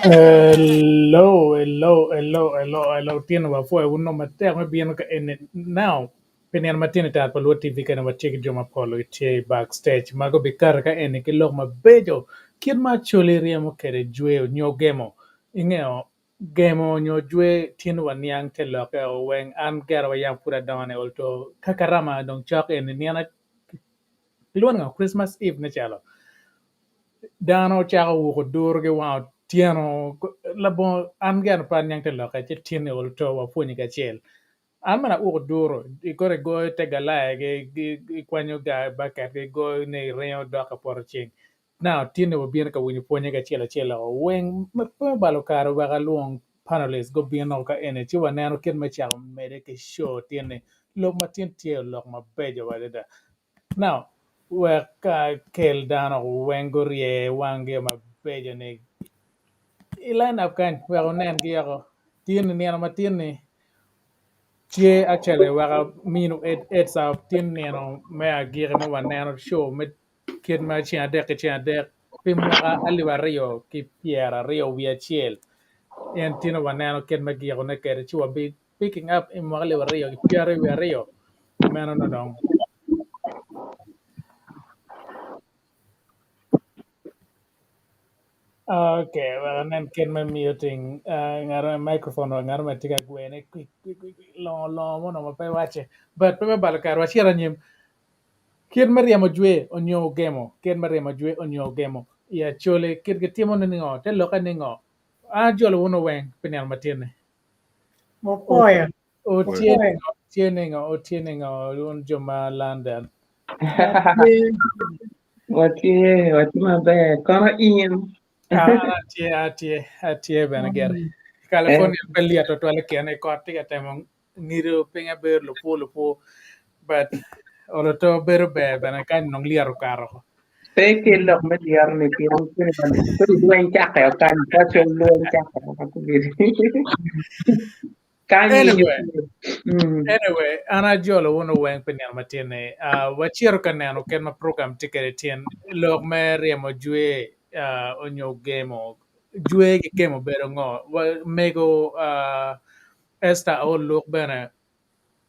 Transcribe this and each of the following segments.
Hello, hello, hello, hello, hello. Tino wapwoyo wun nongo matek me bino ka eni. Now, pi nino ma tino i tar pa Luo TV kene watye ki jo mapol gitye i backstage ma gubikato ka eni ki lok mabeco kit ma Acholi ryemo kwede jweyo nyo gemo. Ingeyo, gemo nyo jwe tino waniang te lokke o weng an gera wa yam pud adongo ni olto ka karama dong cok eni nino kilwongo ningo Christmas Eve ne calo Dano cako wuko durogi wang otyeno labongo an gire pe aniang te lokke ci tin i olo to wapwonye kacel. An bene auko duro kore igoyo te galaya ikwanyo baket igoyo ni iringo dok ka poto ceng now tin-ni wabino ka winyo pwonye kacel acel loko weng pe me balo kare wek alwong panelist gubino ka eni ci waneno kit me cako mede ki show tin-ni lok ma tin tye olok mabeco adada. Now, wek akel dano weng gurye wanggi mabeco ni i line up kany wek wunen gi oko tin ni nino matin ni tye actually wek aminu heads up tin nino me agiki ma waneno show me kit ma ceng adek ki ceng adek pi mwaka alip aryo ki pyeraryo wiye acel en tin waneno kit me gikone kwede ci wabi picking up i mwaka alip aryo ki pyeraryo wiye aryo meno nongo dong Okay, wek anen kit me muting uh, ngat ma microphone wa ngat ma tye ka gwene kwik kwik kwik kwik, longo longo mo onongo pe wacce but pe me balo kare wacit anyim kit me ryemo jwe onyo gemo kit me ryemo jwe onyo gemo i Acholi kit gitimo ni ngo te lokke ni ngo an ajolo wunu weng pi nino matin-ni Wapwoyo. Otye ningo, otye ningo, otye ningo, wun jo ma London. Watye. Watye, watye maber. Kono in? Ah, an atye, atye, atye bene gire. California pe lyet tutwal i kine, kot tye ka temo ngido pinye bedo lupu lupu, but olo to bedo ber bene ka nong lyet okato. Pe ki lok me lyeto ni pien kodi lweny cakke o kany, ka col lweny cakke o ka kobedi. Kany Anyway, Mm. anyway, an ajolo wunu weng pi nino matin-ni. Uh, wacito ka neno kit ma program tye kwede tyen lok me ryemo jwe uh, onyo gemo. Jwe ki gemo bedo ngo? Wa- Mego uh, Esther Aol Luke bene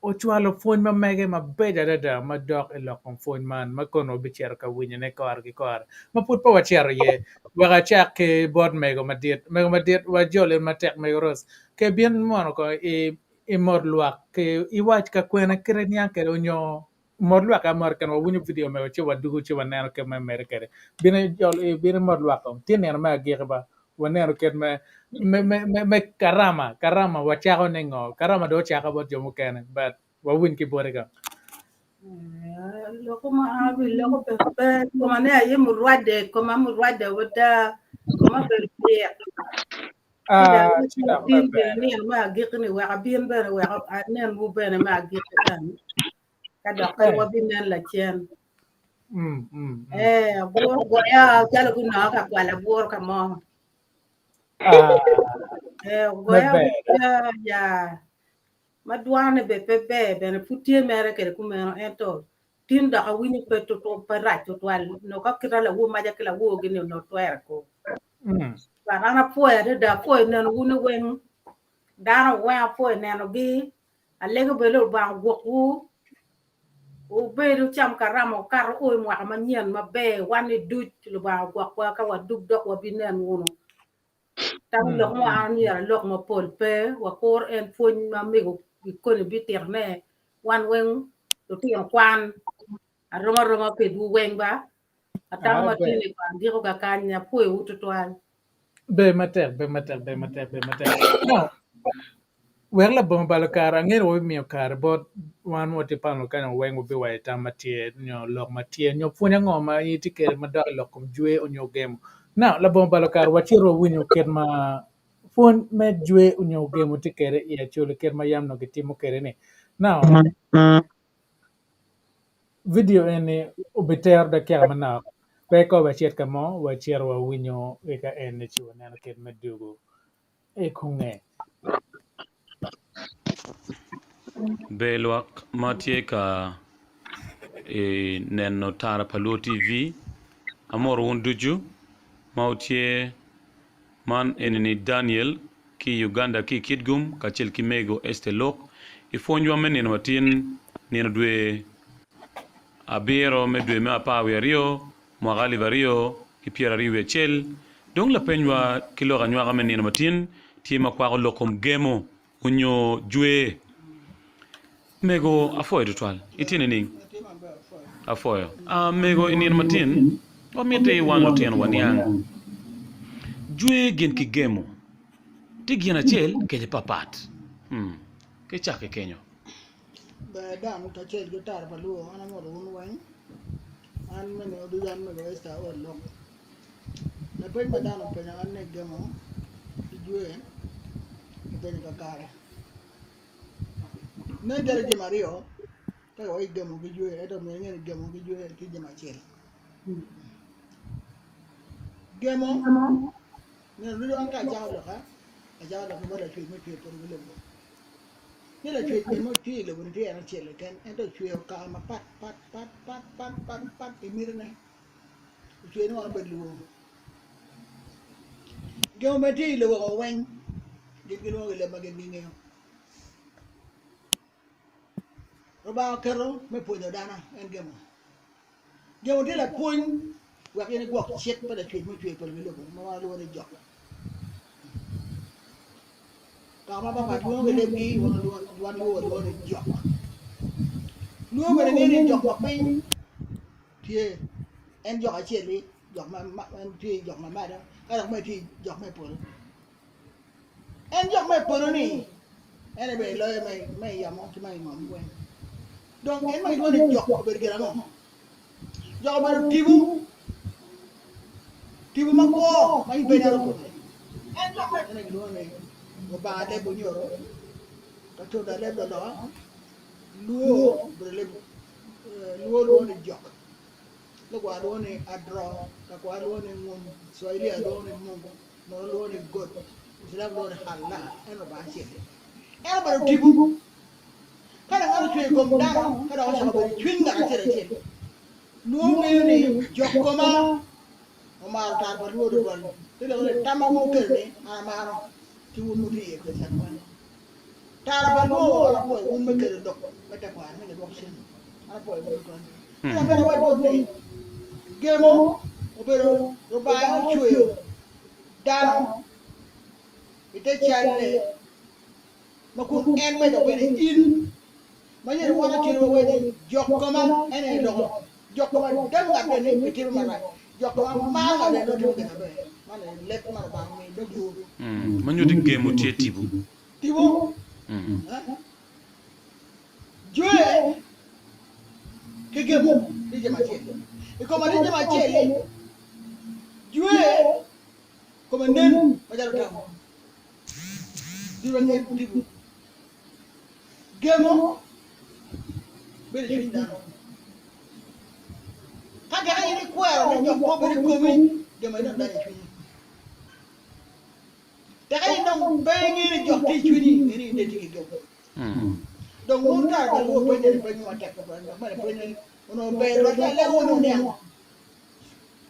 ocwalo pwony ma mege mabeco adada ma dok i lok kom pwony man ma kono wabicito ka winyone kore ki kore. Ma pud pe wacito iye, wek acak ki bot mego madit. Mego madit, wajol in matek mego Rose. Ke bin mono ko i i mot lwak ki iwac ka kwene kite niang kwede onyo mot lwak amota keken wawinyo video mego ci wadugo ci waneno kit ma imede kwede. Bin ijol bin imot lwak kong. Tye nino me agikki ba waneno kit me me me me, me karama karama wacako ni ngo karama dong ocako bot jo mukene but wawiny ki boti kong. Loko ma abi loko pe pe koma ne aye murwadde koma murwadde wada koma bedo byek. Ah, ci dok Tin maber. bene nino me agikki ni wek abin bene wek anenwu bene me agikki kany ka dok pe Eh. wabinen lacen. Mm, mm, mm. Eh, abworo goya calo gunongo ka kwalo abworo ka mo. Ah, Eh, ogoya maber. ya ya ma dwane be pe ber bene pud tye mere kede kumeno ento tin dok awinyo pe tutu pe rac tutwal no ka kita lawo maca ki lawo gini onongo twere ko. Mm. But an apwoyo adada apwoyo nenowu ni weng dano weng apwoyo nenogi alego bene Lubanga ogwokwu wubed wucam karama wukato o i mwaka manyen maber wan ni duc Lubanga ogwokwa ka wadug dok wabinen wunu. Tam Mm, lok mo mm. an myero alok mapol pe wakur en pwony ma mego koni bititone wan weng lutino kwan arom aroma kwedwu weng ba atamo Ah, ma ber. tye ni agiko kakany apwoyowu tutwal. Ber matek, ber matek, ber matek, ber matek. Now, wek labongo balo kare, angeyo ni wabimiyo kare bot wan ma watye panel kany weng wabiwaco tam ma tye nyo lok ma tye nyo pwony ango ma in itye kwede madok i lok kom jwe onyo gemo. Now, labongo balo kare wacito wawinyo kit ma pwony me jwe onyo gemo tye kwede i Acholi kit ma yam nongo gitimo kwede ni. Now, video eni obitero dakika manok pe ko wacit ka mo wacito wawinyo eka eni ci waneno kit me dugo i kunge. Ber lwak ma tye ka neno tara pa Luo TV amoro wun ducu ma wutye man eni-ni Daniel ki i Uganda ki i Kitgum kacel ki mego Esther Lok i pwonywa me nino matin nino dwe abiro me dwe me apar wiye aryo mwaka alip 2021. Dong lapenywa ki lok anywaka me nino matin tye ma kwako lok kom gemo onyo jwer. Mego apwoyo tutwal. Itye nining? Apwoyo. Ah, mego i nino matin wamiti wan lutino waniang jwer gin ki gemo tye gin acel kece papat. Hmm. Ki cakke kenyo. Ber dano kacel ki tara pa luo an amoto wun weng an me nino ducu an mego Esther Aol Lok lapeny ma dano openya an ni gemo ki jwer openyo kakare nen calo jami aryo ka kiwaco gemo ki jwer ento myero inge ni gemo ki jwer tye jami acel gemo nino ducu an ka acako loka acako lok ki bot lacwec me cweyo polo ki lobo ni lacwec gin mo tye i lobo-ni tye en acel keken ento ocweyo kaka mapat pat pat pat pat pat pat i mitine ocweyo ni wan obed luwor gemo bene tye i lobo woko weng gin gilwongo ki leb ma gin gingeyo Lubanga oketo me pwonyo dano en gemo gemo tye lapwony wek in igwok cik pa lacwec ma ocweyo polo ki lobo ma wan walwongo ni jok. Kaka mapat pat lwongo ki lebgi wan luo walwongo ni jok. Luo bene ngeyo ni jok ma piny tye en jok acel-li jok ma en tye i jok ma malo ka dok bene tye i jok ma i polo. En jok ma i polo ni en aye bene loyo me i yamo ki ma i ngom weng. Dong en ma kilwongo ni jok obedo gin ango? Jok obedo tipo, tipo makwo ma in pe ineno kome. Ento gilwongo ni Lubanga leb onyoro, Katunda leb laloka, Luo obedo leb, Luo lwongo ni jok, Lugwar lwongo ni adro, Kakwar lwongo ni ngum, Swahili lwongo ni Mungu, Munu lwongo ni God, Islam lwongo ni Allah, en Lubanga acel. En obedo tipo. Ka dong en ocweyo kom dano, ka dok ocako bedo i cwiny ngat acel acel, nongo ngeyo ni jok koma omaro tar pa luo tutwal. Te lok ni tam ma wun wukelo ni an amaro ci wun wutye iye kwede calo wan. Tara pa luo an apwoyo wun me kelo lok me tekwaro me gidwok cen. An apwoyo wun tutwal. Ci dok bene awac bot ni gemo obedo Lubanga aye ocweyo dano i te calle. Ma kun en medo bene in, ma myero wan atir wa wek ni jok koma en aye loko, jok koma dag ngat ni pi timo marac, jok koma mar ngat ni nongo timo gin maber. Man aye leb ma Lubanga omiyo dog luo. Ma nyuto gemo tye tipo. Tipo. Jwe ki gemo tye jami acel. I kom atir jami acel-li, jwe kome nen macalo tamo. Gemo bedo i cwiny dano. Ka teke in ikwero ni jok mo bedo i komi, gemo aye dong donyo i cwinyi. Teke in dong pe ingeyo ni jok tye i cwinyi, nge ni in dong itye ki gemo. Dong wun kare pa luwo penye ni peny matek tutwal, dok bene penye onongo ber tutwal ci alego onongo niang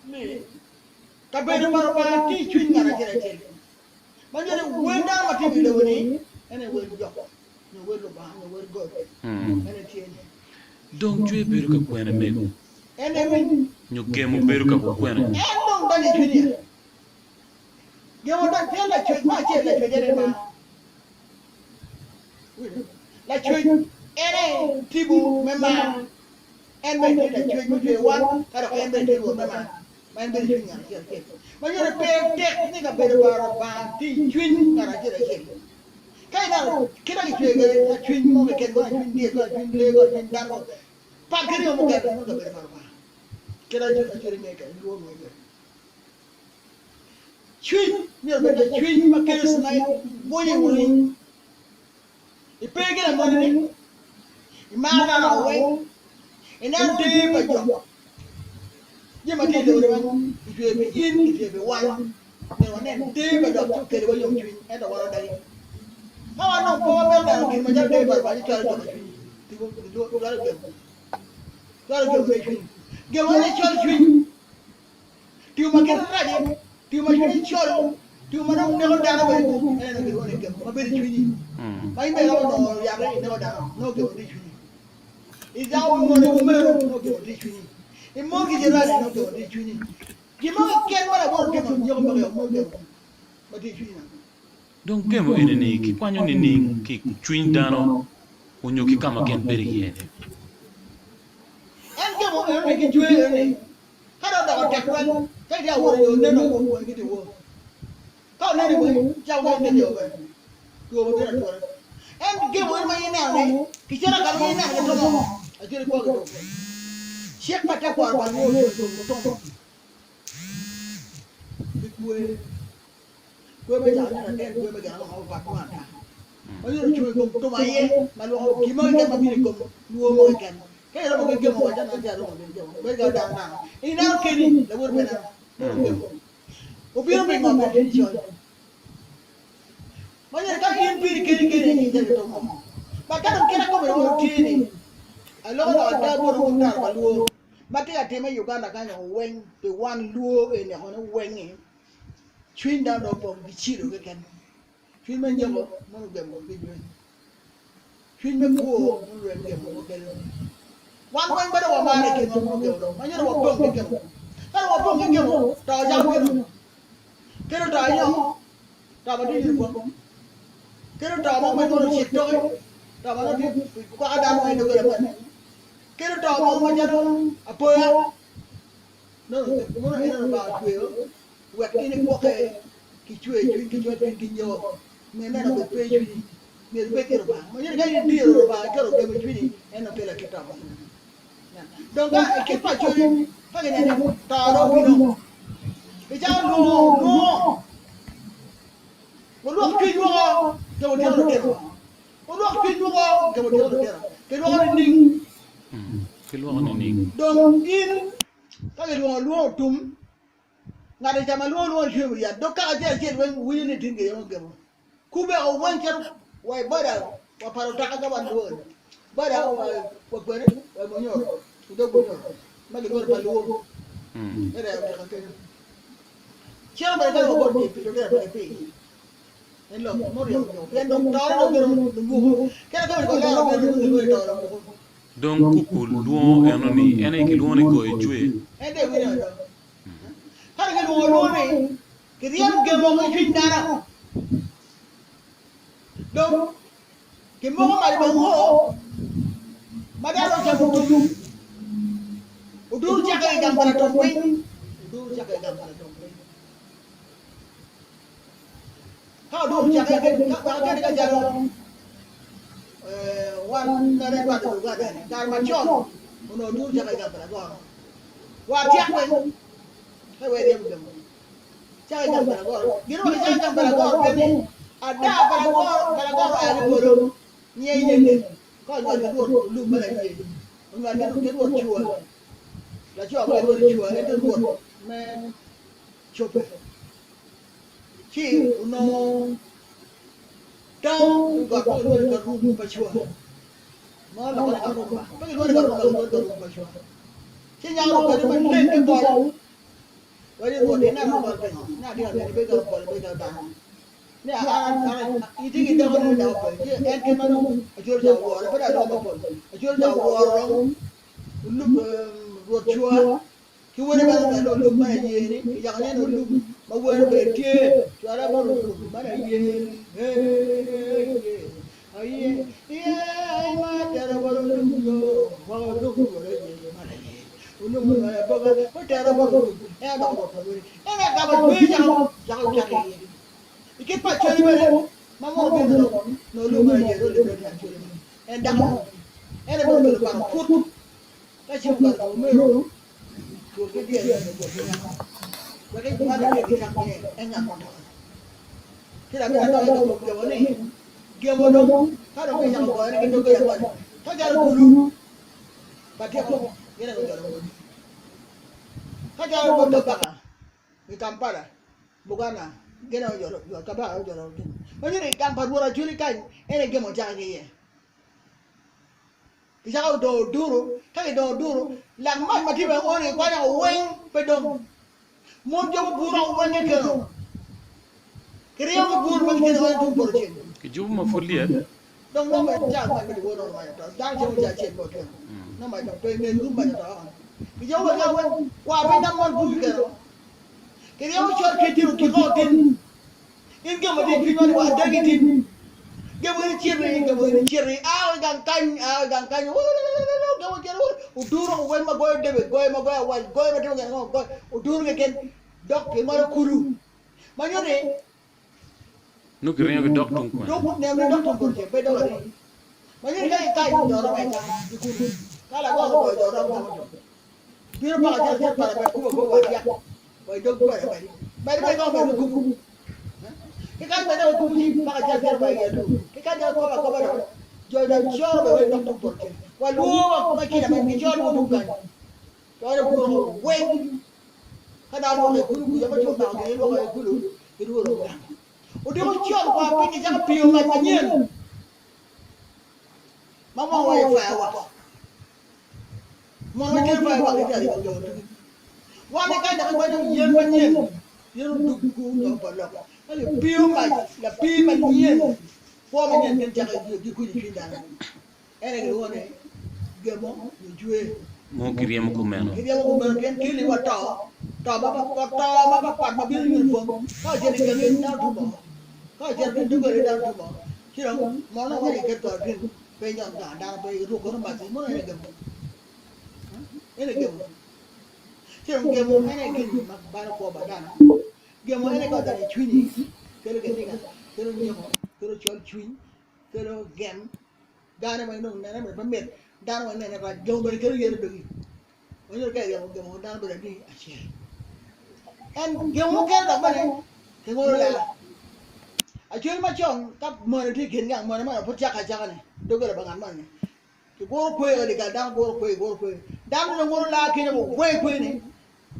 ni kabedo pa Lubanga tye i cwiny ngat acel acel. Ma nyuto ni wel dano ma tye i wi lobo-ni en aye wel jok nyo wel Lubanga nyo wel God. En aye tye ni. Dong cwer bedo ka kwene mego? En aye winy. Nyo gemo bedo ka kwene? En dong donyo i cwinyi. Gemo dong pien lacwec mo acel lacwec en aye mar. Lacwec en aye tipo me mar. En bene tye lacwec mucweyo wan ka dok en bene tye Rwot me mar. Ma en bedo i cwiny ngat acel acel. Ma nyuto ni pe tek ni kabedo pa Lubanga tye i cwiny ngat acel acel. Ka ineno kit ma kicweyo kwede lacwiny mo keken, kono lacwiny dyel, kono lacwiny lee, kono lacwiny dano, kono pat ki ringo mukene, nongo kabedo pa Lubanga. Kit ma acwali ngeyo kwede, lwor ngeyo kwede. Cwiny myero obed lacwiny ma kelo cmile bwonyo i wangi. Ipe ki lamone ni imaro dano weng, ineno deyo pa jo. Jami ma tye i lobo-ni weng kicweyo pi in, kicweyo pi wan. Myero wanen deyo pa dok ci okeliwa yomcwiny, ento wan odagi. Ka wan dong pe wamito neno gin macalo deyo pa Lubanga ci cwalo jo ma cwinyi cwalo gemo, cwalo gemo me cwiny. Gemo en aye cwalo cwiny. Tim ma kite rac-ci, tim ma cwinye col, tim ma dong neko dano bene, en aye gilwongo ni gemo ma bedo i cwinyi. Ma in bene iromo nongo yat-te ineko dano, nongo gemo tye i cwinyi. Icako wi mone omero, nongo gemo tye i cwinyi. Imor ki jirani, nongo gemo tye i cwinyi. Gin mo keken ma labwor otimo, nyeko magi woko, nongo gemo ma tye i cwinyi. Dong gemo eni-ni kikwanyo nining ki i cwiny dano onyo ki ka ma gin bedo iye-ni? En gemo enoni ki jwer enoni Ka dong odoko tek twal, ka itye ka wot i yo, nen dong wok wangi tye wor. Ka oneni wangi, cawa meno nen yo bene two ma bino atura. En gemo en ma in ineno ni, kicen ka ma in ineno ki tomo, acel ikwo ki tomo. Cik pa tekwaro pa luo ocung i kom tomo ki kwe. Kwe me cako nyo latin, kwe me gin ango ma opat mo ata. Ma myero ocung i kom tomo aye ma lwoko gin mo keken ma bino i kom luo mo keken. Ka iromo ki gemo waca ni an tye aromo gin gemo, bedo calo dano nano. In ineno keni, lawoti pe neno. Meno gemo. Obino pi ngo? Pien cwinyi col. Ma nyuto ni ka in piri keni keni aye icito i tomo. But ka dong kit akome dong tye ni, aloko lok ada bot wun dano pa luo ma tye ka time i Uganda kany weng pi wan luo eni kono weng-ngi. Cwiny dano dong opong ki cilo keken. Cwiny me nyeko mono ogemo ki jweny. Cwiny me kwo mono rem gemo kelo. Wan weng bene wamare i kinwa mono gemo dong. Ma nyuto wapong ki gemo. Ka dong wapong ki gemo, to cako bino. Kelo to anyo, to ma tye i gwok. Kelo to mo ma nongo ocik toki, to ma nongo tye kwako dano ma i doggola moni. Kelo to mo macalo apoya. Mono en Lubanga ocweyo wek in igwokke ki cwercwiny ki cwercwiny ki nyo me neno obed pe i cwinyi, myero ibed ki Lubanga. Ma nyuto ka in idiro Lubanga iketo gemo i cwinyi, en dong kelo akit to. Dong ka i kit pa Acholi, Ka gineno ni to dong obino, gicako lwongo lwongo. Wulwok cwiny woko, jo wutito lutino. Wulwok cwiny woko, jo wutito lutino. Gilwoko nining? Gilwoko nining? Dong in, ka gilwongo lwongo tum, ngat i cama lwongo lwongo cwiny wi yat, dog kaka acel acel weng winyo ni tin giyemo gemo. Kubbe o weng cito wa i boda wa paro otaka ka wan luo ni. Boda wa wa kwene wa i Munyoro, i dog Munyoro ma gilworo pa luo. Me reo oteka kenyo. Cito bene kadi wa bot pi lutino pe gipi. En lok muryemo nyo pien dong tore dong bedo lumuku. Kene kome ko lero bedo lumuku lweny tore lumuku. Dong kuku lwongo eno ni en aye kilwongo ni goyo jwe. En dong iwinyo dong. Ka dong gilwongo lwongo ni Kiryemo gemo ki cwiny dano. Dong kimoko mac ma woo ma dano ocamo otum. Odur cakke i gang pa latum piny. Odur cakke i gang pa latum piny. Ka odur cakke wek aketi ka calo wan mere rwatte i Uganda ni kare macon onongo odur cakke i gang pa lagoro. Wa tyek weng ka iwee ryemo gemo. Cako i gang pa lagoro. Gin onongo gicako i gang pa lagoro pien ni ada pa lagoro, pa lagoro oa ki polo ngiye i yelle ka onywal ki rwot olum ma laye, onywal ki rwot cua, laco ma kilwongo ni cua ento rwot me cobbe. Ci onongo tong i got ma kilwongo ni got rum pa cua, ma oloko ni got rumba, pe kilwongo ni got rumba, kilwongo ni got rum pa cua. Ci nyako obedo maleng ki pol. Wadi Rwot, ineno bal pingo? Ni atye ka neni bedo calo pol, bedo calo dano. Ni itye ki dako ni dako pe, ci en kit ma dong acwalo ca owore, pe dong aloko mapol. Acwalo ca oworo dong olub Rwot cwa, ki wode bene oneno olub ma aye-ni, kicako neno olub ma were bene tye, cwala bot olub ma aye-ni, aye, aye, ma tera bot olub yo, woko olub Rwot aye ma aye. Onongo onongo aboka otero bot Ruth, en odoko rwot pa wode. En agamo jwer cako cako cako iye. I kit pa Acholi bene ma mono bino dok nongo lubo mana yero olib rwot Acholi meno. En dako mo. En aye bene okelo paro put ka ceng okato ka omero twol ki dyel nyo twol ki nyako. Wek i man aye gicak ni en ngat mo toka. Ci dok bene adok i kom gemo ni gemo dong ka dong gicako goyone ki doggola koni ka calo kulu Batyeko gin aye gujolo mony. Ka calo bot kabaka i Kampala, Buganda, gin aye ojolo, kabaka aye ojolo gin. Ma nyuto i gang pa Rwot Acholi kany, en aye gemo cake ki iye. Kicako dongo oduru, ka gidongo oduru, lak mac ma tye bene ony gikwanyo woko weng pe dong. Mon jo guburo woko weng kekeno. Kiryemo giburo ma gitye ony tung poto ceng. Kijubo ma pud lyet. Dong nongo bene caa mac me dyewor nongo mac oto. Dano cemo caa acel me otyeno. Nongo mac dong pe i nget rum mac oto oko. Kijobo wa ka weng kwar piny dok mon buki keno. Kiryemo col ki tino kiko tin. In gemo tye i cwinywa ni wa adagi tin. Gemo in iciti, gemo in iciti. A i gang kany, a i gang kany. Wululululu, gemo cito wul. Oduro ko weng ma goyo debe, goyo ma goyo awac, goyo ma timo gin ango, goyo. Oduro keken dok kingolo kulu. Ma nyuto ni Nongo kiringo ki dok tung kwene. Dok neno ni dok tung poto ceng pe dok arii. Ma nyuto ni ka ikayo jo romo eka i kulu, ka lagoro ogoyo jo romo gamo jo. Bino paka calo calo pala bene kubo gogo atyak wa i dog pala bene. Bene bene ngo bene kubu. Ki kany bene kubu ci paka calo calo pa i atu. Ki kany dok kobo akoba dok jo dok coro bene weng dok tung poto ceng. Wa lwor ma kina bene gicoro lwor tung kany. Coro buro weng. Ka dano lwoko i kulu kuca ma co omako gin lwoko i kulu gidworo gang. Odiko con kwa piny gicako piyo mac manyen ma moko wa i fireworks. Mono ma kelo fireworks gitye aryo jo tugi. Wan i kany dok iwaco yen manyen yen odug nyo pa lok ma gipiyo mac lapii manyen kwo manyen gin cako gikuco i cwiny dano. En aye gilwongo ni gemo nyo jwer. Mo kiryemo kumeno. Kiryemo kumeno pien keli wa to, to ma pa to ma papat ma bino i uniform. Ka ocito i gangi dano tumo, ka ocito i doggola dano tumo, ci dong mono waco iket kor gin pe inyon gang dano pe iruk kono mac mono en aye gemo. En aye gemo. Ci dong gemo en aye gin ma balo kwo pa dano. Gemo en aye ka odonyo i cwinyi kelo kiniga, kelo nyeko, kelo col cwiny. Kelo gem, dano ma inongo nene bene pe mit, dano ma inene rac, gemo bene kelo yet i dogi. Wanyuto ka iryemo gemo dano bedo adi? Acel. En gemo mukene dok bene kingolo lela. Acel macon ka mone tye i kin gang mone man pud cakke acaka ni doggola pa ngat moni kiguro kweyo i dyekal dano guro kweyo guro kweyo dano dong ngolo laa kene wa gweyo kweyo ni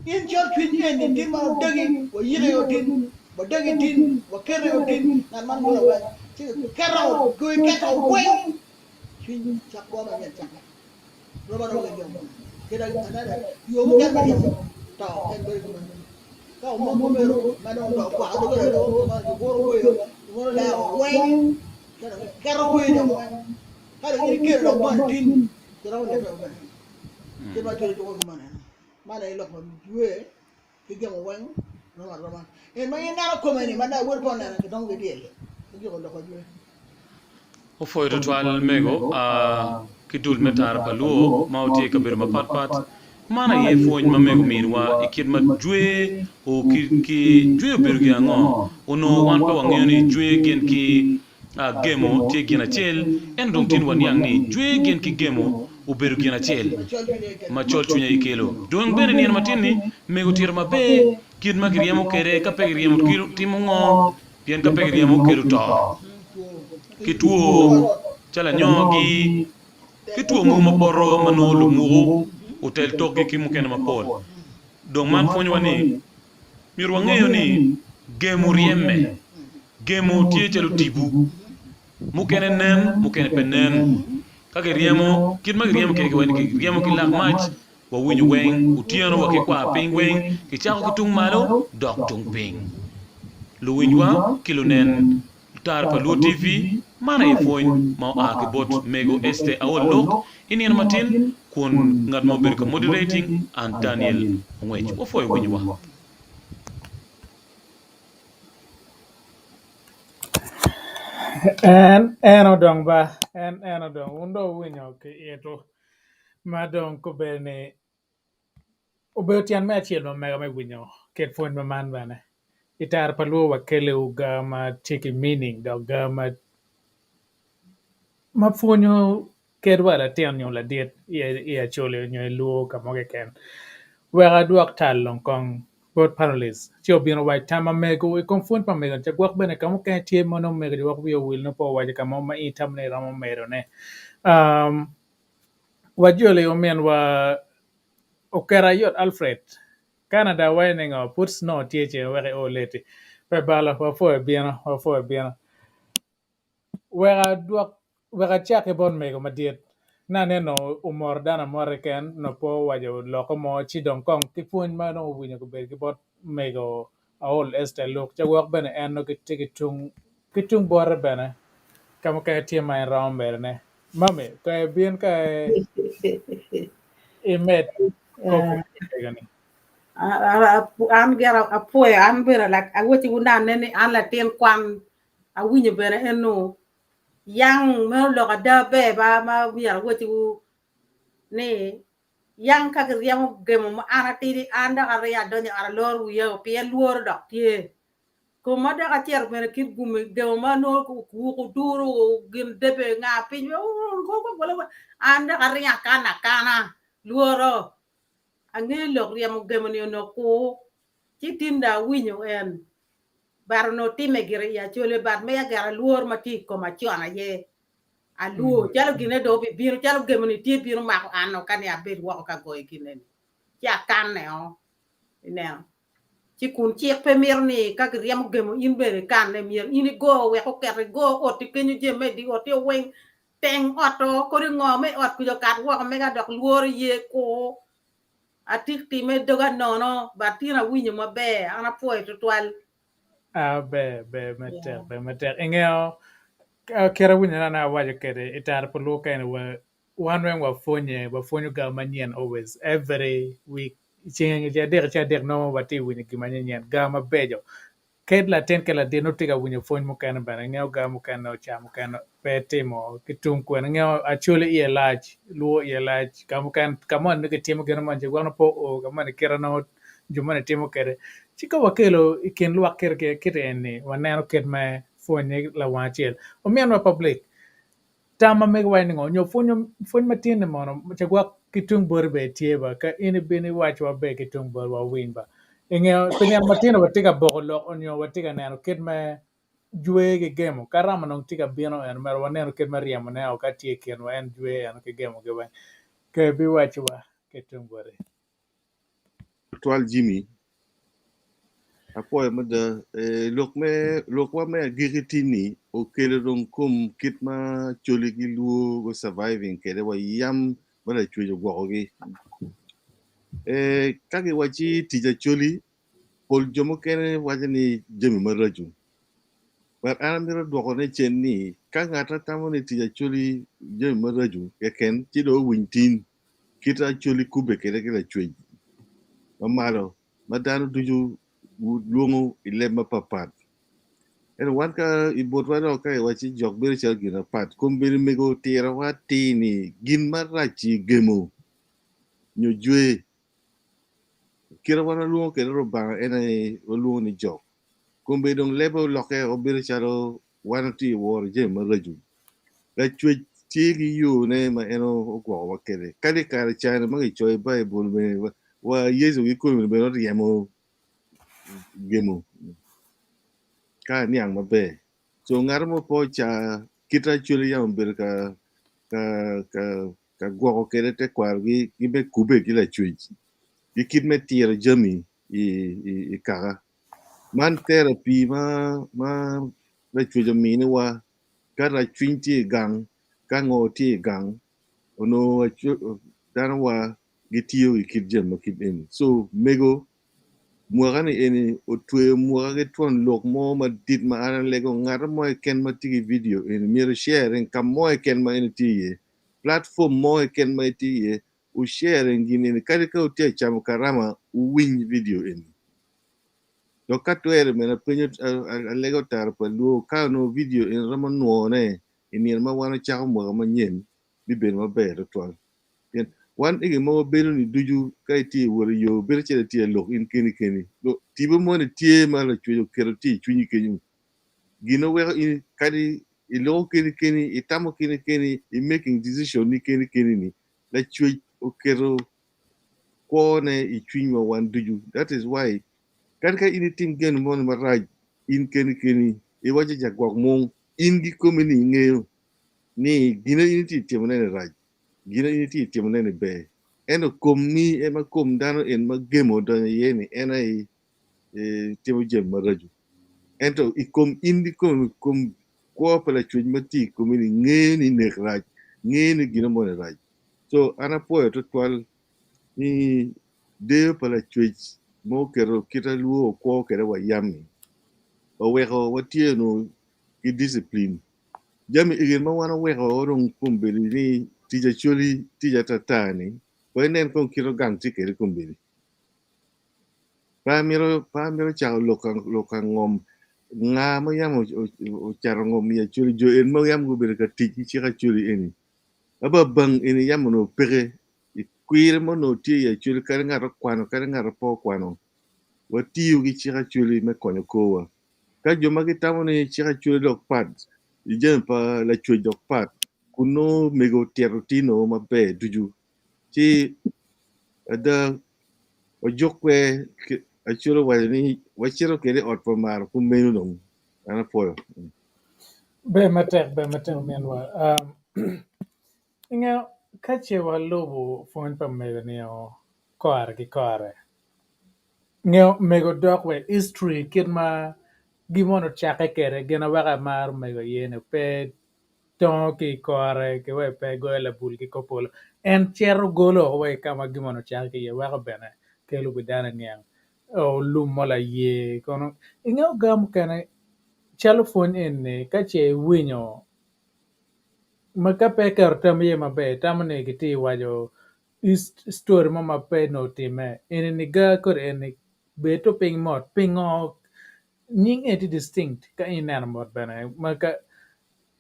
in col cwiny eni tin ma odegi wayike i otin wadegi tin wakete i otin ngat man ngolo awek ci kiketo kweyo keto weng cwiny cak kwo manyen cakke. Rom aroma ki jo moni. Kit anene, yo mukene me ryemo to en bedo gin ma ka omoko omero ma dong to okwako doggola dong ma giguro kweyo gingolo lero weng ka dong iketo kweyo dong weng ka dong in ikelo dong moni tin kiromo neke o bene kit ma cwalo cuko ki moni eno man aye lok ma jwe ki gemo weng rom aroma en ma in ineno kome ni ma dong wod pe oneno kidongo ki dyel ki giko lok ma jwe. Opwoyo tutwal mego ki dul me tara pa Luo ma otye i kabedo mapat pat. Man aye pwony ma mego miniwa i kit ma jwe o ki jwe obedo gin ango. Onongo wan pe wangeyo ni jwe gin ki gemo tye gin acel, ento dong tin waniang ni jwe gin ki gemo obedo gin acel ma col cwiny aye kelo. Dong bene nino matin-ni mego otito maber kit ma giryemo kwede ka pe giryemo timo ngo. Pien ka pe giryemo kelo to, ki two calo anyogi, ki two mogo ma poto ma nongo lumuku otel tokgi ki mukene mapol. Dong man pwonyowa ni myero wangeyo ni gemo ryeme. Gemo tye calo tipo, mukene nen mukene pe nen. Ka giryemo, kit ma giryemo kwede giwaco ni giryemo ki lak mac, Wawinyo weng otyeno wa ki kwar piny weng, kicako ki tung malo dok tung piny. Luwinywa ki lunen Tara pa Luo TV, man aye pwony ma oa ki bot Mego Esther Aol Lok i nino matin kun ngat ma obedo ka moderating an Daniel Ongwec. Wapwoyo winyowa. En en odong ba, en en odong. Wun dong wuwinyo ki ito. Ma dong kobedo ni obedo tyen me acel ma mega me winyo kit pwony ma man bene i tara pa lwor wakelo ga ma tye ki meaning dok ga ma pwonyo kadi wa latin nyo ladit i Acholi nyo i lwor ka mo keken wek adwok tal dong kong bot panelist ci obino owac tam ma mego i kom pwony pa mego ni gwok bene ka mukene tye ma nongo mego gwok wiye owil nongo pe owaco ka mo ma in itamo ni iromo medone. Wajoli ominwa Okero Ayot Alfred, Canada waco ni ngo pud snow tye ceng wek io late pe balo wapwoyo bino wapwoyo bino. Wek adwok wek acak ki bot mego madit na aneno omoro dano amora keken nongo pe owaco loko mo ci dong kong ki pwony ma nongo owinyo obedo ki bot mego Aol Esther Luke ca gwok bene en nongo tye ki tung bote bene ka mukene tye ma en romo medone. Mami ka ibin ka imed koko mego-ni. An gira apwoyo an bene awacciwu ni anene ni an latin kwan awinyo bene eno yang meno lok ada ber ba ma myero awacciwu ni yang ka giryemo gemo ma an atidi an dok aringo adonyo i ot aloro wiya o pien lworo dok tye koma dok acito bene kit gumi gemo ma nongo wuko duru gin debe nga piny an dok aringo akano akana lworo angeyo lok ryemo gemo ni onongo kur ci tin dong awinyo en But onongo timme gire i Acholi but mega gire alworo ma tye i koma con aye alwor calo gine dong obibino calo gemo ni tye bino mako an o ka ni abed woko ka goyo gine ni ci akanne o ineno ci kun cik pe mito ni ka giryemo gemo in bene ikanne myero in igo wek oket igo oti kenyo jami me di oti weng teng ot o kodi ngo me ot kuca okat woko mega dok lworo ye kur Atik time doga nono but tin awinyo maber an apwoyo tutwal. Ah ber ber matek ber matek ingeyo kit awinyo na awaco kede i tara pa luo kene wa wan weng wapwonye wapwonyo ga manyen always every week ceng adek ki adek nongo watye winyo gin manyen ga mabeco Kadi latin ki ladit nongo tye ka winyo pwony mukene bene ngeyo ga mukene oca mukene pe timo ki tung kwene ngeyo Acholi iye lac Luo iye lac ka mukene ka moni nongo kitimo gin moni ci gwok nongo pe oo ka moni kite nongo jo moni timo kwede ci ka wakelo i kin lwak kiti eni waneno kit me pwonye lawang acel ominwa public tam ma mege waco ni ngo nyo pwony ma tye ni mono ca gwok Ki tung boti bene tye ba, ka in ibino iwacwa bene ki tung boti wawiny ba. Inge pi nino matino watye ka boko lok onyo watye ka neno kit me jwer ki gemo. Ka rama dong tye ka bino eno myero wanenu kit me ryemo ne o ka tye i kinwa en jwer eno ki gemo ki weng. Ka ibiwacwa ki tung boti. Twal Jimmy, apwoyo mada eh, lok me lokwa me agikki tini okelo dong kom kit ma Acholi ki Luo go surviving kede wa yam ma Lacwec ogwokogi. Eh, ka giwacci tic Acholi, pol jo mukene waco ni jami maraco. But an amito dwokone cen ni ka ngat tamo ni tic Acholi jami maraco keken ci dong owiny tin kit Acholi kubbe kede ki Lacwec ma malo ma dano ducu lwongo i leb mapapat. Ento wan ka i botwa dong ka iwacci jok bedo calo gin apat, kombeddi mego tirawa atir ni gin marac-ci gemo nyo jwe. Kite wan walwongo kwede Rubanga en aye walwongo ni jok. Kombeddi dong lebe olokke obedo calo wan watye i woro jami maraco. Lacwec tye ki yone ma en ogwokowa kwede. Kadi i kare cani ma kicoyo i Baibul bene wa Yecu kikome bene oryemo gemo ka aniang maber. So ngat mo pe oca kit Acholi yam obedo ka ka ka ka gwoko kwede tekwarogi ki me kubbe ki Lacwec ki kit me tiro jami i, i, i kaka. Man therapy ma ma Lacwec ominiwa ka rac cwiny tye i gang, ka ngo tye i gang, onongo dano wa gitiyo i kit jami ma kit eni. So mego mwaka ni eni otweyo mwaka ki twon lok mo madit ma an alego ngat mo keken ma tye ki video eni myero sharing ka mo keken ma en tye iye, platform mo keken ma itye iye, u sharing gin eni kadi ka wutye ka camo karama wuwiny video eni. Dok ka twere bene apenyo alego tara pa luo ka onongo video eni romo nwone i nino ma wan ocako mwaka manyen bibedo maber tutwal. Pien wan i gin ma wabedo ni ducu ka itye i wot i yo bedo calo itye ka lok in keni keni. Tipo moni tye ma Lacwec oketo tye i cwinyi kenyo. Gin ma weko in kadi iloko keni keni, itamo keni keni, i making decision ni keni keni ni Lacwec oketo kwone i cwinywa wan ducu. That is why kadi ka in itim gin moni marac in keni keni iwaco jagwok mung in kikomi ni ingeyo ni gin ma in itye ka timone ni rac, gin ma in itye ka timone ni ber. Ento komi en ma kom dano en ma gemo odonyo iye ni en aye timo jami maraco. Ento i kom in kikomi kom kwo pa Lacwec ma tye i komi ni ngeyo ni nek rac, ngeyo ni gin moni rac. So an apwoyo tutwal ni deyo pa Lacwec ma oketo kite lwor okwo kwede wa yam-mi oweko watye onongo ki discipline. Jami egi ma wan oweko dong kombeddi ni tic Acholi tic atata-ni wek inen kong kit ogang tye kwede kombeddi. Pe amito pe amito cako lok ka ngom nga ma yam ocato ngom i Acholi jo eni ma yam gubedo ka tic ki cik Acholi eni Aba bang eni yam onongo peke i kwir ma onongo tye i Acholi kadi ngat okwano kadi ngat pe okwano watiyo ki cik Acholi me konyo korwa. Ka jo ma gitamo ni cik Acholi dok pat i jami pa Lacwec dok pat kun nongo mego otito tino maber ducu ci ada wajuk kwer Acholi owaco ni wacito kwede i ot pa maro kumeno dong an apwoyo. Ber matek, ber matek ominwa. Um, ingeyo ka ce walubo pwony pa mego ni o kore ki kore, ngeyo mego dok wa i history kit ma gin moni ocakke kwede gin aweko amaro mego iye ni pe tongo ki i kore ki wek pe goyo labul ki kor polo. En cito golo woko wa i ka ma gin moni ocakke ki iye weko bene kelo wi dano iniang olum mo laye kono ingeyo ga mukene calo pwony eni ka ce iwinyo ma ka pe iketo tam iye maber itamo ni kitye ka waco story mo ma pe onongo otimme eni ga kodi eni bed to piny mot pingo nying eni tye distinct ka in ineno mot bene ma ka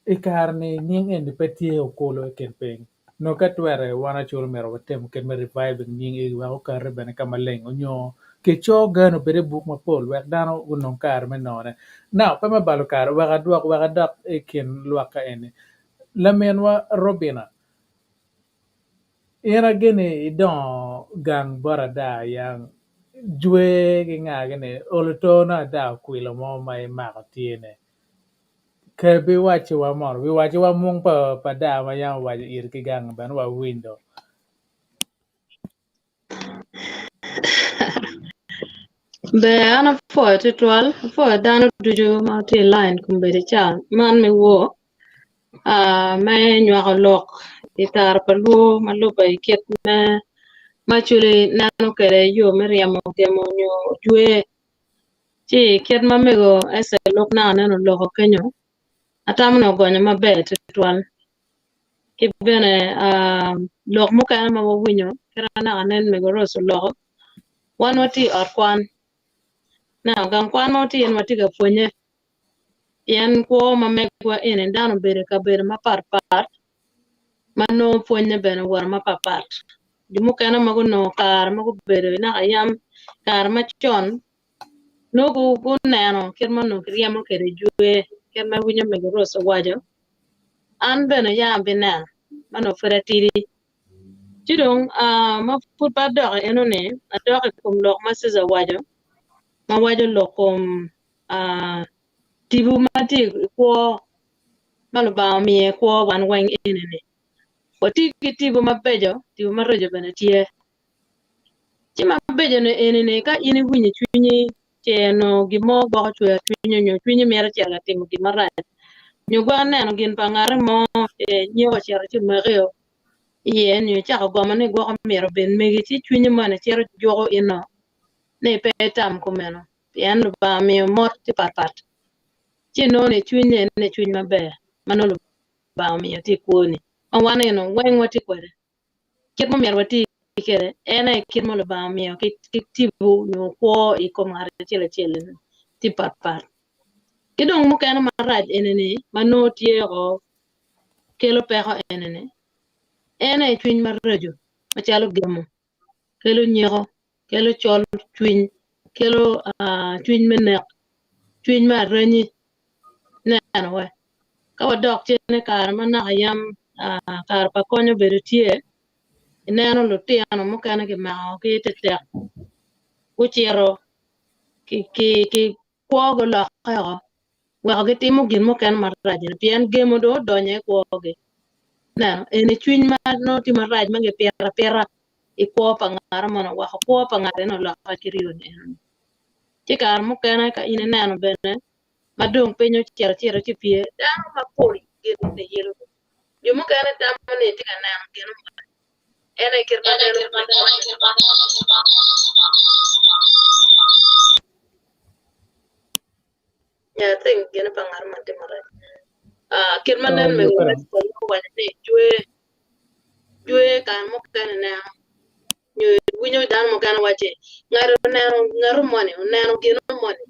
i kare-ni nying eni pe tye okulu i kin piny nongo ka twere wan Acholi myero watim kit me reviving nying egi wek okati bene ka maleng onyo kico gano obed i buk mapol wek dano gunong kare me nongone. Now pe me balo kare wek adwok wek adok i kin lwak ka eni laminwa Robina. In ageni idongo gang bot ada yang jwe ki nga gini olo to nongo ada okwilo mo ma imako tye ne. Ke biwacciwa mono, biwacciwa mung pa pa daa ma yam owaco iri ki gang bene wawiny do. Ber an apwoyo tutwal, apwoyo dano ducu ma tye i line kombeddi ca man me wor ah, me nywako lok i kare pa lwor ma lubbe i kit me ma actually neno kwede yo me ryemo gemo nyo jwe. Ci kit ma mego Esther Luk naka nen oloko kenyo, atamo ni ogonyo maber tutwal. Ki bene ah, lok mukene ma wawinyo kit ma naka nen mego Rose oloko, wan watye i ot kwan. Now, gang kwan ma watye iye-ni watye ka pwonye pien kwo ma megwa eni dano obedo i kabedo mapatpat ma nongo pwonye bene owoto mapatpat. Jo mukene ma gunongo kare ma gubedo naka yam kare macon nongo guneno kit ma onongo kiryemo kwede jwe kit ma iwinyo mego Rose owaco an bene ya abineno ma onongo pud atidi. Ci dong ma pud pe adok i enoni adok i kom lok ma Cecar owaco ma waco lok kom tipo ma tye i kwo ma Lubanga omiye i kwo wan weng eni-ni. Watye ki tipo mabeco, tipo maraco bene tye. Ci mabeco-ni eni-ni ka in iwinyo i cwinyi ce onongo gin mo gwoko cwer cwinyi nyo cwinyi mito cito ka timo gin marac nyo gwoko neno gin pa ngati mo ce nyeko ocito ci omaki-o iye nyo icako gomo ni gwoko myero obed megi ci cwinyi moni cito juko ino ni pe itam kumeno pien Lubanga omiyo mot tye patpat ci inongo ni cwiny eni cwiny maber ma nongo Lubanga omiyo tye i kwoni ma wan eno weng watye kwede. Kit ma myero wati kwede en aye kit ma Lubanga omiyo ki tipo nyo kwo i kom ngat acel acel tye patpat. Ki dong mukene marac eni-ni ma nongo tye o kelo peko eni-ni en aye cwiny maraco macalo gemo, kelo nyeko, kelo col cwiny, kelo cwiny me nek, cwiny me arenyi. Neno we, ka wadok cen i kare ma naka yam kare pa kony obedo tye, ineno lutino mukene kimako ki tetek gucito ki kwogi olokke woko weko gitimo gin mukene marac pien gemo dong odonyo i kwogi. Neno eni cwiny ma nongo tye marac ma gipito apita i kwo pa ngat moni oweko kwo pa ngat eni olokke ki ryoni enoni. Ci kare mukene ka in ineno bene ma dong piny ocito acita ci pye, dano mapol gin giyelo. Jo mukene tamo ni itye ka neno gin moni, en aye kit ma dano Yeah, I think gin pa ngat man tye marac. Ah, kit ma nen mego owaco ni jwe jwe kare mukene neno nyo iwinyo dano mukene wacci ngat oneno ngat moni oneno gin moni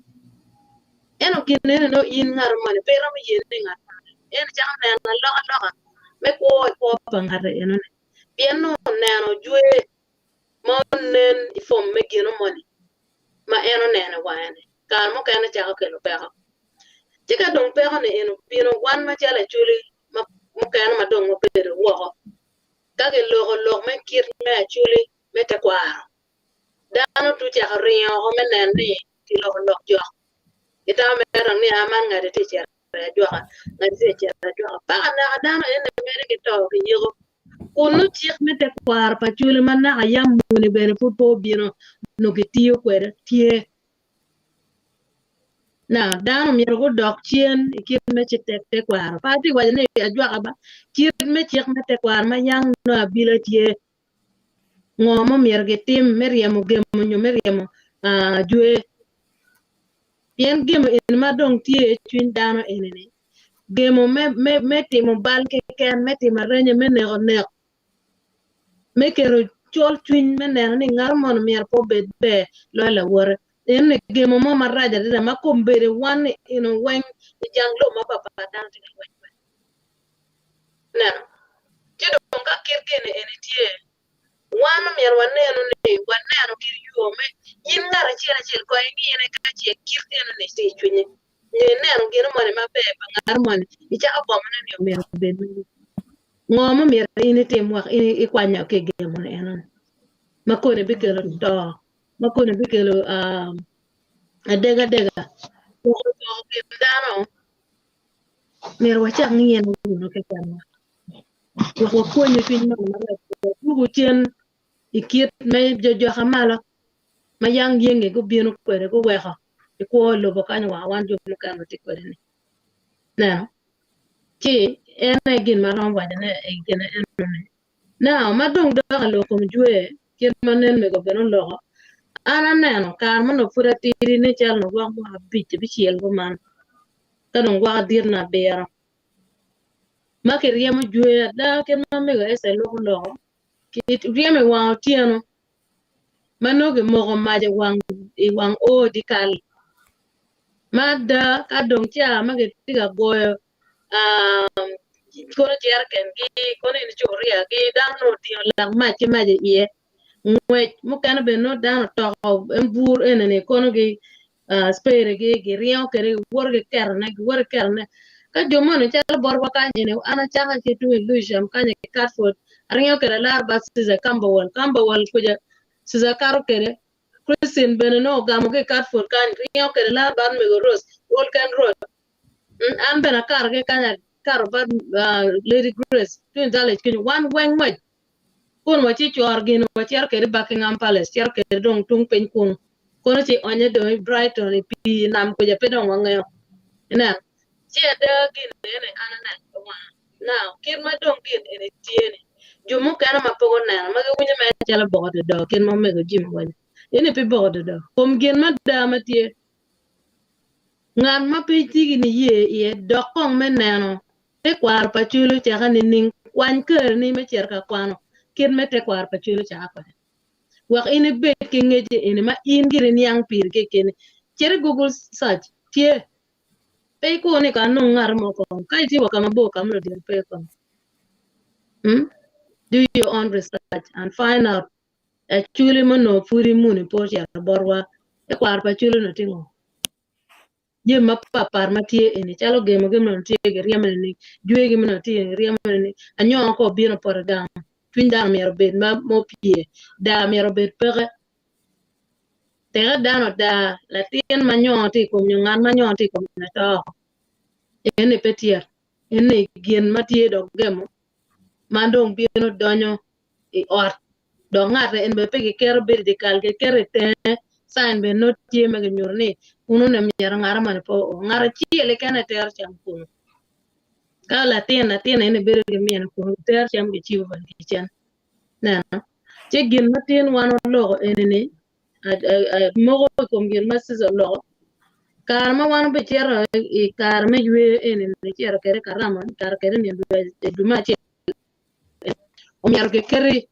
ento gin eni nongo in ngat moni pe iromo ye ni ngat moni en cako neno alokaloka me kwo i kwo pa ngat enoni pien nongo oneno jwe ma onen i fom me gin moni ma en oneno i wange-ni kare mukene cako kelo peko ci ka dong peko-ni eni obino wan macalo acholi mukene ma dong wabedo woko Ka giloko lok me kit me acoli me tekwaro, dano tu cako ringo oko me neno ni kiloko lok jok. Gitamo mere dong ni, 'A man ngati tye cito i ajwaka, ngati tye cito i ajwaka. Paka naka dano ene mere ki to ki yiko. Kun nongo cik me tekwaro pa acoli ma naka yam muni bene pud pe obino onongo kitiyo kwede tye. Now, dano myero gudok cen i kit me cik tekwaro. Pe atye ka waco ni ajwaka ba, kit me cik me tekwaro ma yang nongo abila tye, ngo ma myero gitim me ryemo gemo nyo me ryemo jwe. Pien gemo eni ma dong tye i cwiny dano eni-ni, gemo me timo bal keken, me timo arenye, me neko nek, me keto col cwiny me neno ni ngat moni myero pe obed ber loyo lawote. Eno-ni gemo mo marac adada ma kombeddi wan ni eno weng i jang lobo mapatpat dano tye ka lweny kwede. Ineno? Ci dong ka kit gin eni tye, wan omyero wanenu ni waneno ki yo me in ngat acel acel kong ingine ka ce kit eno-ni tye i cwinyi nyo ineno gin moni maber pa ngat moni icako gomone ni omyero obed meno. Ngo ma myero in itim wek in ikwanya ki i gemo ni enoni ma koni bikelo to, ma koni bikelo adegadega, weko loko kin dano? Myero wacak ngiyene wunu kekenwa wek wapwonye cwiny meno marac, wadwogo cen i kit me jojoka malo ma yang yenge gubino kwede guweko i kwo i lobo kany wa wan jo mukene watye kwede-ni. Neno? Ci en aye gin ma aromo wacone i gine enoni. Now, ma dong dok i lok kom jwer, kit ma nen mego bene oloko, an aneno kare ma onongo pud atidi nen calo onongo gwok mwaka abic abicel kuman, ka dong gwok aditna abiro, ma kiryemo jwer ada kit ma mego Esther loko oloko, kiryemo i wang otyeno ma nongo kimoko mac i wang oo dyekal. Ma ada ka dong ca ma kitye ka goyo kono jerikengi, kono in cupuriagi, dano nongo otingo lak mac ki mac iye. Ngwec mukene bene nongo dano otoko en bur enini kono gi sperigi giringo kwede giwoto giketone giwoto giketone. Ka jo moni calo botwa kany eni an acako ki tung i Lewisham kany i Catford aringo kwede alaro bad Caesar Camberwell, Camberwell kuca Caesar kato kwede Christine bene nongo ogamo ki i Catford kany ringo kwede laro bad mego Rose Wolken Road an bene akato ki kany akato bad Lady Grace tung i Dulwich kenyo wan weng ngwec kun wacicoro gin wacito kwede i Buckingham Palace cito kwede dong tung piny kunu kono ci onye dong i Brighton i pii nam kuca pe dong wangeyo ineno ci ada gin ene an aneno ki wanga now kit ma dong gin eni tye ni jo mukene ma pe guneno ma giwinyo mere calo boko dodo kit ma omego Jim owaco eni pe boko dodo kom gin mada ma tye ngat ma pe tye ki niye iye dok kong me neno Tekwaro pa Acholi ocake nining? Kwany kerni me cito ka kwano kit me tekwaro pa Acholi ocake kwede. Wek in ibed ki ngec eni ma in giri iniang piri kekeni. Cit i Google search, tye. Pe ikur ni kong anong ngat mo kong. Ka itye wa ka mabor ka ma ludito pe kong. Hmm? Do your own research and find out Acholi ma onongo pud imuni pe ocito botwa. Tekwaro pa Acholi onongo tye ngo? Jami mapatpat ma tye eni calo gemogi ma onongo tye giryemo ni jwegi ma onongo tye giryemo ni anyongo ka obino poto gang cwiny dano myero obed ma opye daa myero obed peke teke dano odaa latin ma nyongo tye i kom nyo ngat ma nyongo tye i kom ne to eni pe tyet eni gin ma tye dok gemo ma dong bino donyo i ot dok ngat eni bene pe giketo bedo i dyekal giketo i tenge cain bene nongo tye ma ginyuto ni kunu ni myero ngat moni pe oo ngat acel keken aye tero cam kunu ka latin latin eni bedo ki mine kunu gitero cam gicibo bene kicen ineno ci gin ma tin wan waloko eni ni moko i kom gin ma Cica oloko kare ma wan wabicito i kare me yweyo eni ni cito kwede karama kare kwede nino dwe me acel omyero giketi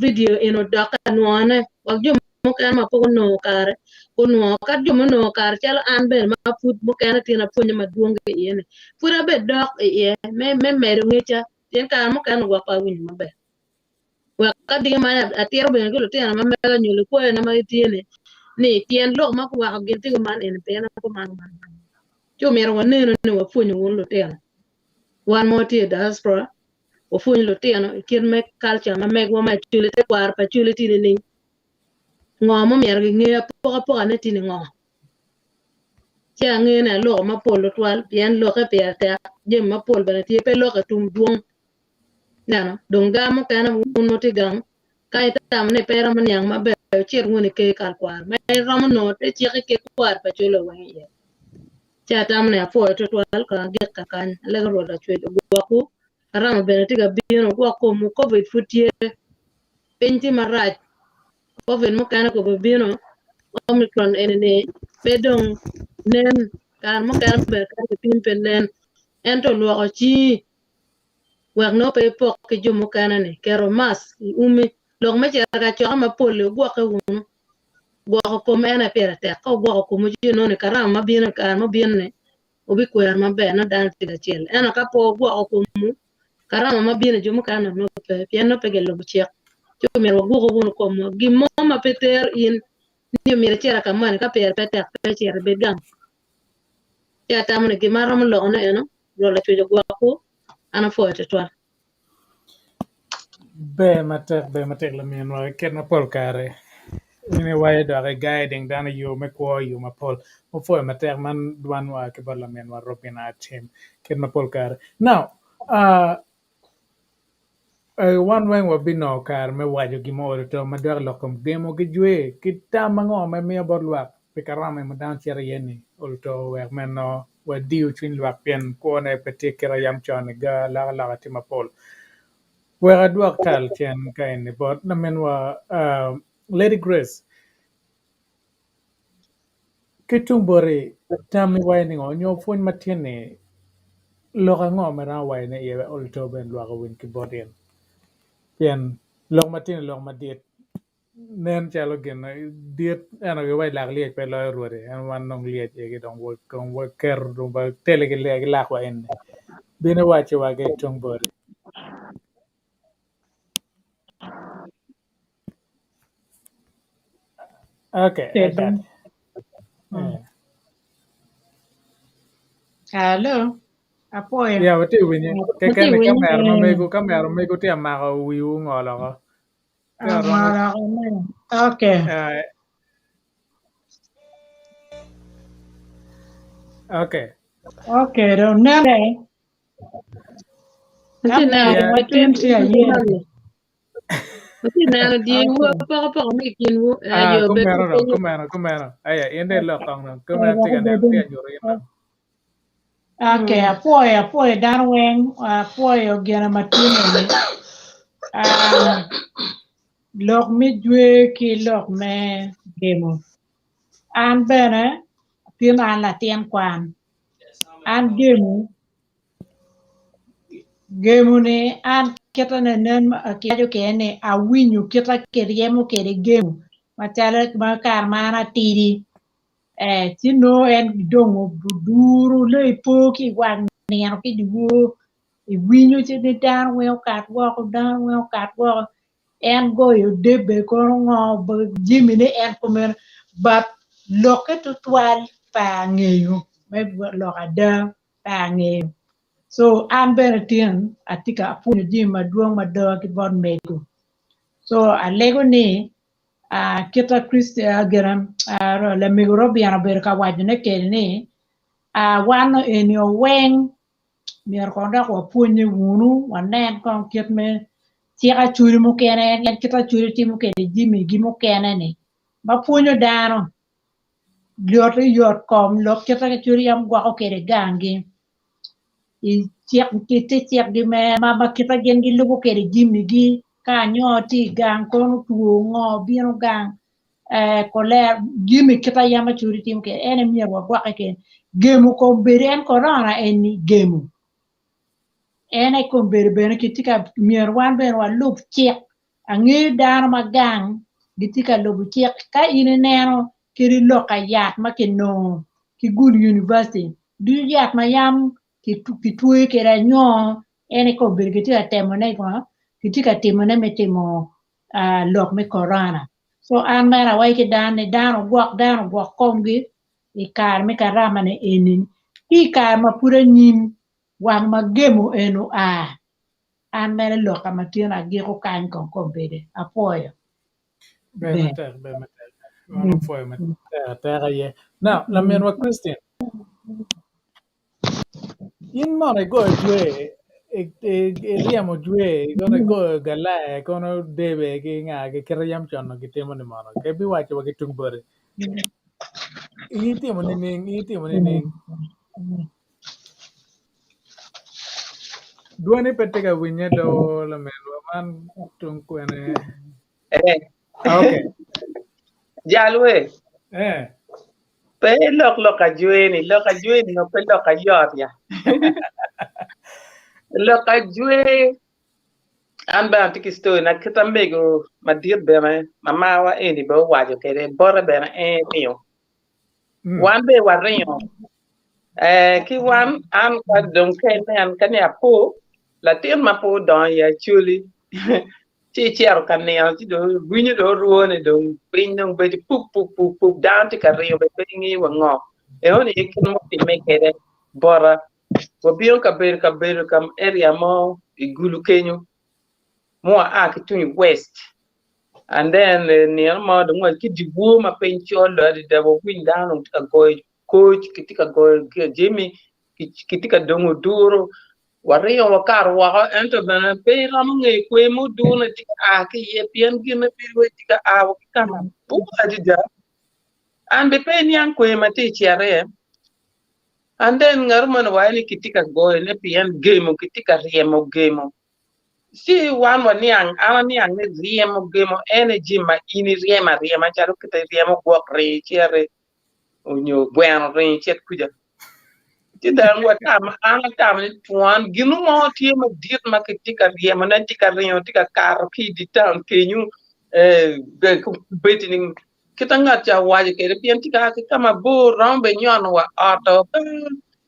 vidio eni odok ka nwongone wek jo mukene ma pe gunongo kare gunwo ka jo munongo kare calo an bene ma pud mukene tye apwonye madwong ki iye ni pud abed dok iye me medo ngecca pien kare mukene gwok pe awinyo maber wek ka diki man atito bene ki lutino ma mega nyo lukwayona ma gitye ni ni tyen lok ma guweko gin tye kuman eni pien kuman kuman ci omyero wanenu ni wapwonyo wun lutino Wan ma watye i diaspora, wapwonyo lutino i kit me culture ma megwa me Acholi, tekwaro pa Acholi tye nining, ngo ma omyero ginge, apokapoka-ne tye ningo. Ci angeyo ni aloko mapol tutwal pien lokke pire tek, jami mapol bene tye, pe lokke tum dwong. Ineno, dong ga mukene wun ma wutye gang, ka itamo ni pe iromo niang maber, wucit wunu i ker kalkwaro ma iromo nongo te cik ki kwaro pa Acholi weng iye. Ci atamo ni apwoyo twatwal ka agik kakany. Alego Rwot Lacwec ogwokwu. Arama bene tye ka bino, wugwok komwu. Covid pud tye, piny tye marac. Covid mukene kobo bino, Omicron eni-ni pe dong nen, kare mukene bene kadi kipim pe nen. Ento lwoko cingi wek nongo pe ipok ki jo mukene-ni, keto mask i umi. Lok me cito i kacokke mapol-li wugwokke wunu. Gwoko kom en aye pire tek. Ka wugwoko komwu ci inongo ni karama ma bino i kare ma obino-ni wubikwero maber nongo dano tye kacel. Ento ka pe wugwoko komwu, karama ma bino jo mukene nongo pe pien nongo pe gilubo cik. Ci omyero wagwoku wunu komwa. Gin mo ma pe tero in ni omyero icit ka moni ka pire pe tek pe icit ibed gang. Ci atamo ni gin ma aromo lokone eno, Rwot Lacwec ogwokwu, an apwoyo twatwal. Ber matek, ber matek laminwa kit ma pol kare in iwaco dok i guiding dano i yo me kwo i yo mapol. Wapwoyo matek man dwan wa ki bot laminwa Robina Acim kit ma pol kare. Now, uh, wan weng wabinongo kare me waco gin mo olo to madok i lok kom gemo ki jwer ki tam ango ma imiyo bot lwak pi karama ma dano cito iye ni olo to wek meno wadiyo cwiny lwak pien kwone pe tye kite yam con ga alokaloka tye mapol. Wek adwok tal cen ka eni bot laminwa Lady Grace ki tung boti tammi waco ningo nyo pwony ma tye ni lok ango ma iromo waco ne iye wek olo to bene lwak owiny ki bot in pien lok ma tye ni lok madit nen calo gin dit ento giwaco lak lyec pe loyo rwode en wan dong lyec egi dong waketo dong watele ki lakwa eni bino iwaco wa ki tung boti. Okay, I got it. Yeah. Hello. Apoyo. Yeah, watye winye. Watye Keken ni winye. kamera ma mego, kamera mego tye amako wiwu ngolo ko. Ka romo. Okay. Okay. Okay, dong nene. Atye neno Yeah. Matin tye aye. Atye neno dyewwu apokapoka me i kinwu. Ah, Ayo, bed kumeno dong, piny. kumeno, kumeno. Aya, in dong ilok kong dong. Kumeno tye ka neno, tye ka nyuto in dong. Okay, apwoyo, apwoyo dano weng, apwoyo gin ma tye ni. Ah, lok me jwer ki lok me gemo. An bene, tin an latin kwan. An gemo, gemo ni an kite ne nen kiwaco kwede ni awinyo kite kiryemo kwede gemo macalo ma kare ma an atidi ee ci nongo en dong oduru nongo ipo ki iwang nino ki dyewor iwinyo ci ni dano weng okat woko dano weng okat woko en goyo debe kono ngo jamine en kumeno but lokke tutwal pe angeyo me lok ada pe angeyo so an bene tin atye ka pwonyo jami madwong mada ki bot mego so alego ni kita lamego Robin obedo ka wacone kwede ni wan eni weng myero kong dok wapwonye wunu wanen kong kit me cik acholi mukene en kit acholi timo kwede jamigi mukene ni ma pwonyo dano yot yot kom lok kit ma acholi yam gwoko kwede ganggi i cik te cikgi me ma kit ma gin gilubo kwede jamigi ka anyo tye i gang kono two ngo bino gang kolera jami kit ma yam acholi timo kwede en aye myero wagwokke kwede gemo kombeddi en korona eni gemo en aye kombeddi bene kitye ka myero wan bene walub cik angeyo dano ma gang gitye ka lubo cik ka in ineno kadi lok ka yat ma kinongo ki gulu university ducu yat ma yam kitweyo kwede anyo en aye kombeddi kitye ka temone kitye ka timone me timo lok me korona so an mere awaco ki dano ni dano ogwok dano ogwok komgi i kare me karama ni eni ki i kare ma pud anyim wang ma gemo eni oa an mere loka ma tyen agiko kany kong kombeddi apwoyo. Ber matek, ber matek. Wan opwoyo matek atek aye. Now, laminwa Christine, In mono igoyo jwe, iryemo jwe, kono igoyo galaya, kono debe ki nga ki kite yam con onongo gitimo ni mono ke biwaco wa ki tung boti. In itimo nining? In itimo nining? Dwoni pe tye ka winye do laminwa man tung kwene. Eh. Okay. Jalwe. Eh. Pe lok lok ajweni, lok ajweni no pe lok ayot ya. Lok ajwe an bene atye ki story na kit amego madit bene mamawa eni bene owaco kede bote bene en miyo. Wan be waringo eh, ki wan an ka dong ka inen ka ni apo latin ma pe odongo i Acholi ci icito ka nino ci dong iwinyo dong orwone dong piny dong bedo pup pup pup pup dano tye ka ringo bene pe ingeyo wa ngo enoni aye kit ma otimme kwede bota wabino kabedo kabedo ka area mo i Gulu kenyo. Mua a ki tung i west and then nino mo dong wa ki dyewor ma piny col dong adada wawiny dano dong tye ka goyo koc kitye ka goyo jami kitye ka dongo oduro waringo wakato woko ento bene pe iromo ngeyo kwer ma odurone tye ka a ki iye pien gine bedo wai tye ka a wa ki ka mabor adada and bene pe iniang kwer ma tye i cito iye and then ngat moni owaco ni kitye ka goyone pien gemo kitye ka ryemo gemo. Ci wan waniang, an aniang ni ryemo gemo en aye jami ma in iryemo aryema calo kit iryemo gwok ringo iciti onyo gweno ringo icit kuca. Ci dong watamo, an atamo ni twon gin mo tye madit ma kitye ka ryemone tye ka ringo tye ka kato ki i dye taun kenyo bedi ni kita ngat ca owaco kwede pien tye ka a ki ka mabor romo bene nyono wa oto pe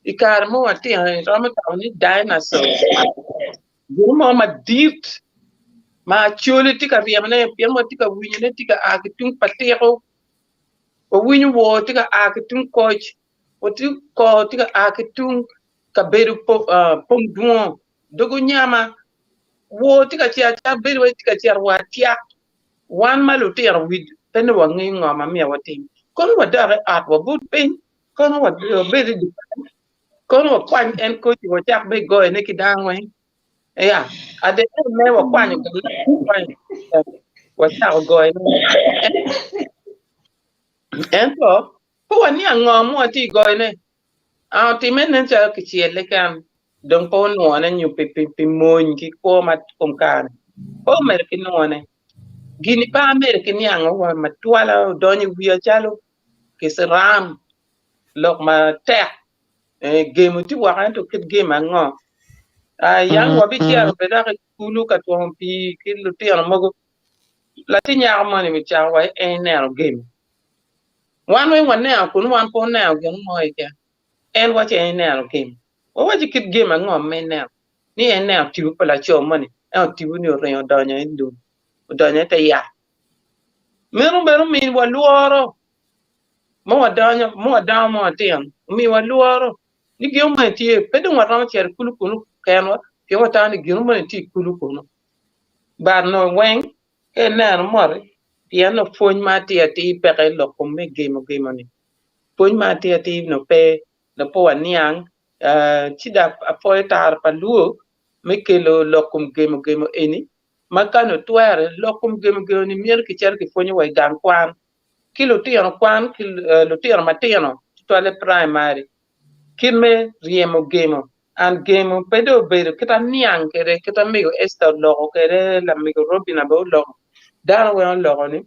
i kare mo watino ni romo tamo ni dinosaur gin mo madit ma acholi tye ka ryemone pien watye ka winyone tye ka a ki tung pa tiko wawinyo woo tye ka a ki tung koc watye kor tye ka a ki tung kabedo pong dwongo dogo nyama woo tye ka cito acita bedo wai tye ka cito wa atyak Wan ma lutino wi pe nongo wangeyo ngo ma myero watim. Kono wadok i ot wabut piny, kono wabed i dukan, kono wakwany en koci wacak bene goyone ki dano weng. Ya, at the end me wakwanyo wacako goyone. Ento pe waniang ngo ma watye ka goyone. Otimme nen calo kicel keken dong pe onwone nyo pi mony ki kwo ma kom kare pe omedo ki nwone. Gini pe amedo ki niango wa matwala odonyo i wiya calo kiciram lok matek gemo tye woko ento kit gemo ango? Yang wabicito bene dok i kulu ka twomo pii ki lutino mogo latin nyako moni ocako wa en ineno gemo. Wan weng waneno kun wan pe oneno gin mo keken. En waco en ineno gemo. Wawaco kit gemo ango ma ineno? Ni en ineno tipo pa laco moni, ento tipo-ni oringo odonyo i lum, odonyo i te yat. Meno bene omiwa lworo ma wadonyo, ma wadongo ma watino, omiwa lworo ni gin moni tye, pe dong waromo cito i kulu kunu kenwa pien watamo ni gin moni tye i kulu kunu. But nongo weng Ka ineno mot, pien nongo pwony ma atir atir peke i lok kom me gemo gemo-ni, pwony ma atir atir nongo pe, dok pe waniang, ci dok apwoyo tara pa luo me kelo lok kom gemo gemo eni, ma ka nongo twere, lok kom gemo gemo-ni myero kicito kipwonyo wa i gang kwan ki lutino kwan ki lutino matino tutwalle praimari kit me ryemo gemo And gemo pe dong obedo kit aniang kwede, kit ma mego Esther oloko kwede, lamego Robina bene oloko, dano weng oloko ni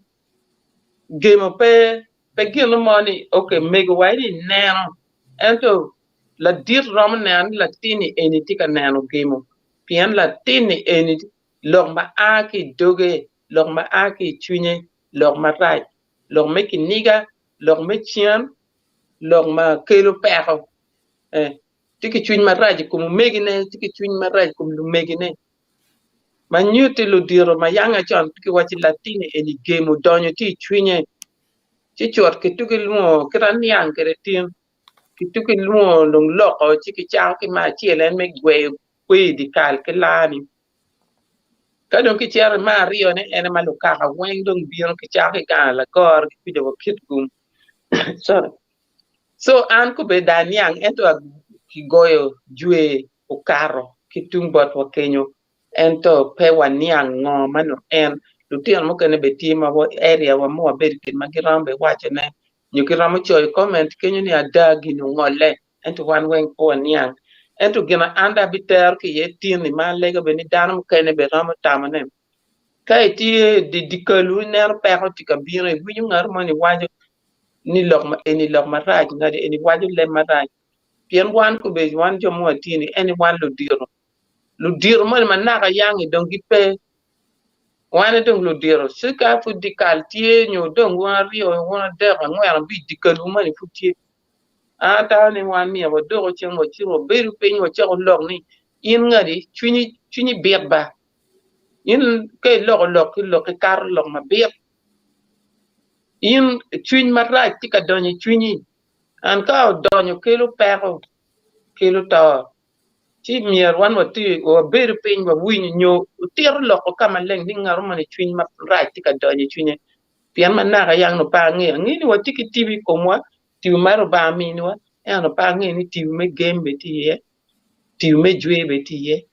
gemo pe pe gin mo ni ok mego wa ni neno ento ladit romo neno ni latin-ni eni tye ka neno gemo pien latin-ni eni lok ma a ki i doge, lok ma a ki i cwinye, lok marac, lok me kiniga, lok me cen, lok ma kelo peko. Tye ki cwiny marac i kom omegine, tye ki cwiny marac i kom lumegine. Ma nyutti ludito ma yanga con giwacci latinni eni gemo odonyo tye i cwinye, ci cut kitugi lwongo kit aniang kwede tin, kitugi lwongo dong loko ci kicako ki me acel en me gweyo kweyo i dyekal ki laa-ni. Ka dong kicito i me aryone en aye ma lukaka weng dong bino kicako ki gang lagoro ki kwica wa Kitgum. Sorry. So an kobedo dong aniang ento kigoyo jwe okato ki tung botwa kenyo ento pe waniang ngo ma nongo en lutino mukene bene tye ma area wa ma wabedo kwede ma giromo bene wacone nyo giromo coyo comment kenyo ni ada gini ongole ento wan weng pe waniang ento gin ma an dong abitero ki iye tin-ni ma alego bene ni dano mukene bene romo tamone ka itye i dye kalwu ineno peko tye ka bino iwinyo ngat moni waco ni lok eni lok marac, ngat eni waco leb marac pien wan kobedo wan jo ma watye ni eni wan ludito, ludito moni ma naka yangi dong gipe wan aye dong ludito ci ka pud dyekal tye nyo dong wun aryo wun adek angwen abic dyekalwu moni pud tye an atamo ni wan myero waduku cen wacit wabedu piny wacako lok ni in ngati cwinyi bit ba in ka iloko lok ki lokki kato lok mabit. In cwiny marac tye ka donyo i cwinyi, and ka odonyo kelo peko, kelo to. Ci myero wan wati wabedo piny wawinyo nyo otito loko ka maleng ni ngat moni cwiny marac tye ka donyo i cwinye. Pien ma naka yang nongo pe angeyo, angeyo ni watye ki tipo i komwa, tipo ma Lubanga ominiwa, ento pe angeyo ni tipo me gem bene tye iye, tipo me jwer bene tye iye,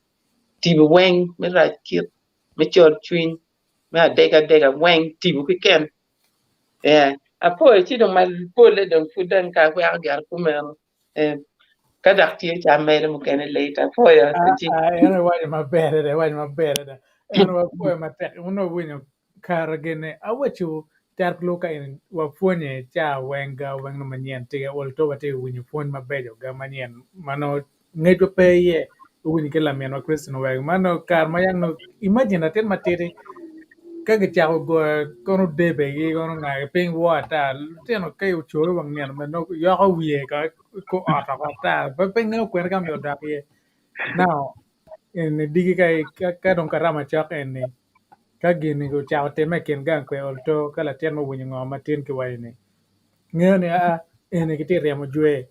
tipo weng me rac kit, me col cwiny, me adegadega weng tipo keken. Ee, apwoyo ci dong mapolle dong pud dong ka aweko gire kumeno. Ee, ka dok tye ca medo mukene later. Apwoyo Ah, ci. ah, en iwaco maber adada, iwaco maber adada. En wapwoyo matek, wun wawinyo kare gene. Awaco cat lu ka in wapwonye ca weng ga weng no manyen tika ol to watye ka winyo pwony mabeco ga manyen ma nongo ngecwa pe iye. Iwinyo ki laminwa Christine oweko ma nongo kare ma yang nongo imagine latin matidi ka kicako goyo kono debe-gi kono ngagi piny woo ata lutino ka ocoyo wang nino bene nongo yoko wiye i kor ot oko ata pe ngeyo kwene ka myero odok iye now eni diki ka dong karama cok eni ka gini ocako timme i kin gang kwe olto ka latin mo owinyo ngo ma tin kiwaco ni ngeyo ni aa eni kitye ka ryemo jwer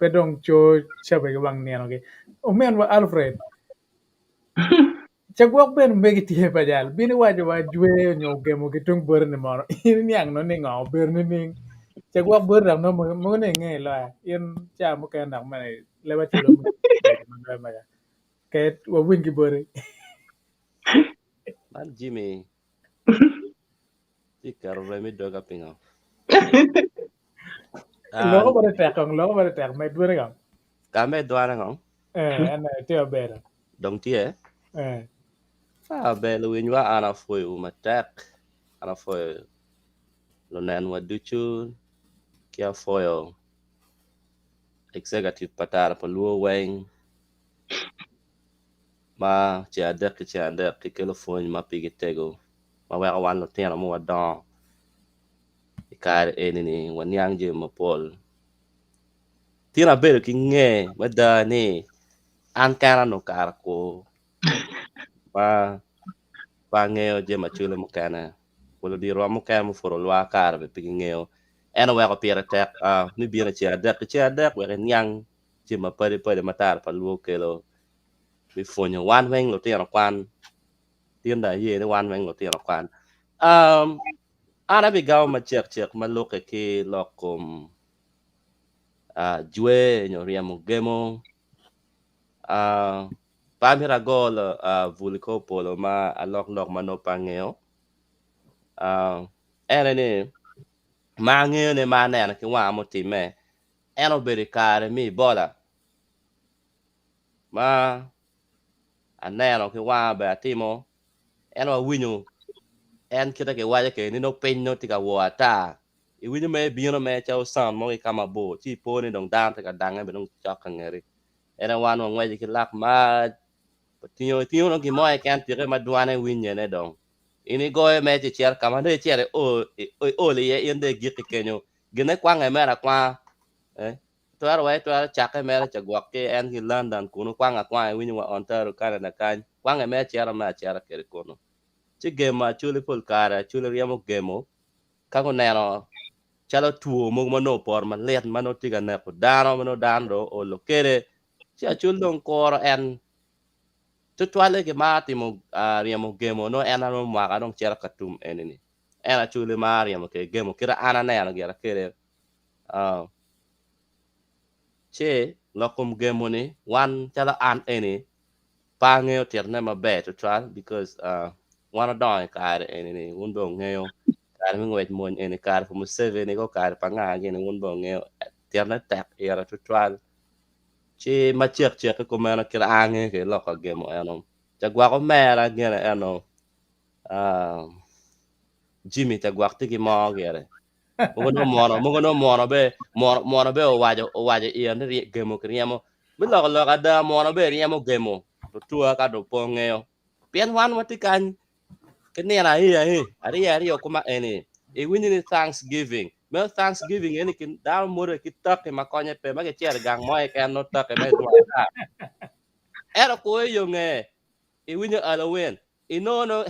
pe dong co cabe ki wang ninogi. Ominwa Alfred, cagwok bene megi tye pa jal, bin iwaco wa jwe nyo ogemo ki tung boti ni mono in iniang no ni ngo obedo nining? Cagwok boti dok nongo mogo ni inge iloya, in ca mukene dok mene leb aculo mo mega. Ket wawiny ki boti. Man Jimmy tye keto rem i doga pingo? Loko bene tek kong, loko bene tek, med dwone kong. Ka med dwane kong. Eh, en aye tye maber. Dong tye? Eh. Ah, ber luwinywa an apwoyowu matek. An apwoyo lunenwa ducu ki apwoyo executive pa Tara pa Luo weng ma ceng adek ki ceng adek gikelo pwony ma pigi tego ma weko wan lutino ma wadongo i kare eni-ni waniang jami mapol. Tin abedo ki nge mada ni an kena onongo kara kur ma pe angeyo jami acwele mukene wa luditowa mukene ma opwodo lwar kare bene pe gingeyo en oweko pire tek me bino i ceng adek ki ceng adek wek iniang jami mapadi padi ma tara pa lwor kelo me pwonyo wan weng lutino kwan tin dong aye ni wan weng lutino kwan. An abigamo macek cek ma lukke ki lok kom jwer nyo ryemo gemo. Pe amito ago bul i kor polo ma alok lok ma nongo pe angeyo. En aye ni ma angeyone ma aneno ki wanga mutimme en obedo i kare me Ebola ma aneno ki wanga bene atimo Ento awinyo en kite kiwaco kwede ni nongo piny nongo tye ka wor ata. Iwinyo mere bino mere calo sound mo ki ka mabor ci ipo ni dong dano tye ka dange bene dong cok ka ngeti. En aye wan wangweco ki lak mac, watingo itingo dong gin mo keken tike ma dwane winyene dong. In igoyo mere ci icito ka ma dong icito iol iye in dong igik ki kenyo. Gine kwange mere akwanga. Twero wa itwero cakke mere ca gwok ki en ki London kunu kwang akwanga iwinyo wa Ontario Canada kany kwange mere cito me acita kede kunu ci gemo Acholi pol kare Acholi ryemo gemo ka guneno calo two mogo ma nongo opoto malit ma nongo tye ka neko dano ma nongo dano dong oolo kede ci Acholi dong kuro en tutwalle gimaro timo ryemo gemo nongo en aye mwaka dong cito ka tum eni ni en Acholi maro ryemo kede gemo kite an aneno gira kede. Ci lok kom gemo ni wan calo an eni pe angeyo titone maber tutwal because wan odongo i kare eni ni wun bene wungeyo kare me ngwec mony eni kare pa Museveni ko kare pa nga gini wun bene wungeyo titone tek ira tutwal ci macek cek ki kumeno kit an angeyo kwede lok pa gemo eno cagwak omera gine eno Jimmy cagwak tye ki moo gire. Mogo nongo mwono, mogo nongo mwono be, mwono, mwono be owaco, owaco iye ni rye, gemo kiryemo. Me loko lok ada, mwono be ryemo gemo lutua ka dong pe ongeyo. Pien wan watye kany ki nino aye aye, aryo aryo kuma eni, iwinyo ni Thanksgiving. Meno Thanksgiving eni ki dano modo ki turkey ma konye pe, ma kicito i gang mo keken nongo turkey mere dwong ata. Ento kwo i yo nge, iwinyo Halloween, inongo nongo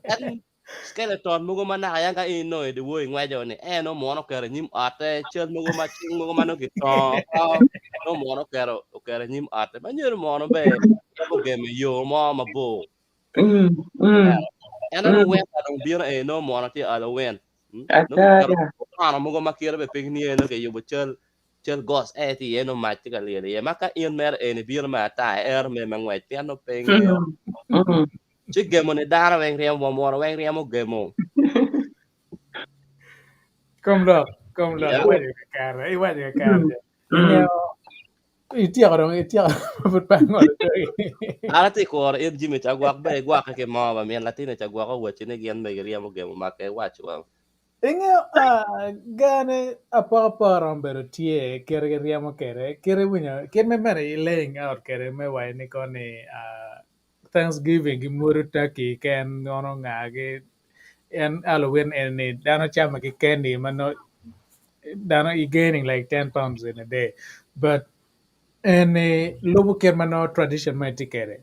en Skeleton mogo ma naka yang ka in inongo i dyewor ingweco ni en nongo muno oketo i nyim otte, cal mogo ma cing mogo ma nongo kitongo oko nongo muno oketo oketo i nyim otte ma nyuto ni muno bene romo gemo i yo mo mabor. En aye wen ka dong bino eni nongo muno tye Halloween. Nongo Ada kiketo ya. otono mogo ma kite bene pe niye nongo kiyubo cal cal gos ee tye iye nongo mac tye ka lyel iye ma ka in mere eni bino me ata ero mere me ngwec pien nongo pe ingeyo. Ci gemo ni dano weng ryemo wa muno weng ryemo gemo. Kom lok, kom lok, Yeah. iwaco kakare, iwaco kakare. Ingeyo, ityeko dong, ityeko pud pe angolo dogi. An atye kuro in Jimmy ca gwok be igwokke ki moo ba min latini ca gwok owacci ni gin megi ryemo gemo make iwac wa. Ingeyo, ah, gane apokapoka romo bedo tye kite ki ryemo kwede, kite iwinyo, kit me mene i laying out kwede me waco ni koni, ah, Thanksgiving ki mwodo turkey ken ngono nga gi en Halloween eni ni dano camo ki candy ma nongo dano i gaining like 10 pounds in a day but eni lubo kit ma nongo tradition ma itye kwede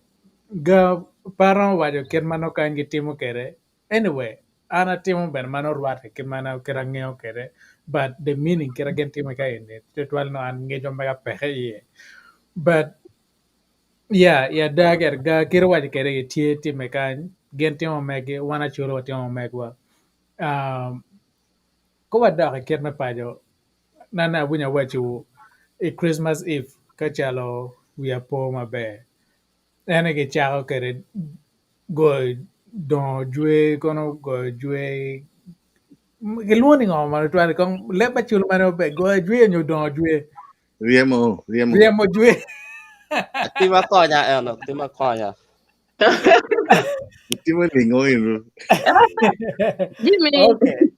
ga pe aromo waco kit ma nongo kany gitimo kwede anyway an atimo bene ma nongo rwatte ki ma nongo kit angeyo kwede but the meaning kit ma gin timo ka eni tutwal nongo an ngec ma mega peke iye but Yeah, i ada gire ga kit iwaco kwede gitye timme kany, gin timo megi, wan Acholi watimo megwa. Um, ka wadok i kit me paco, nene awinyo awacciwu i Christmas Eve ka calo wiya po maber, en aye kicako kwede goyo dongo jwer kono goyo jwer gilwongo ni ngo ma tutwal kong leb Acholi mene maber goyo jwer nyo dongo jwer? Ryemo, ryemo. Ryemo jwe. Atima konya eno, atima konya. Itimo ningo inu. Jimmy, Okay.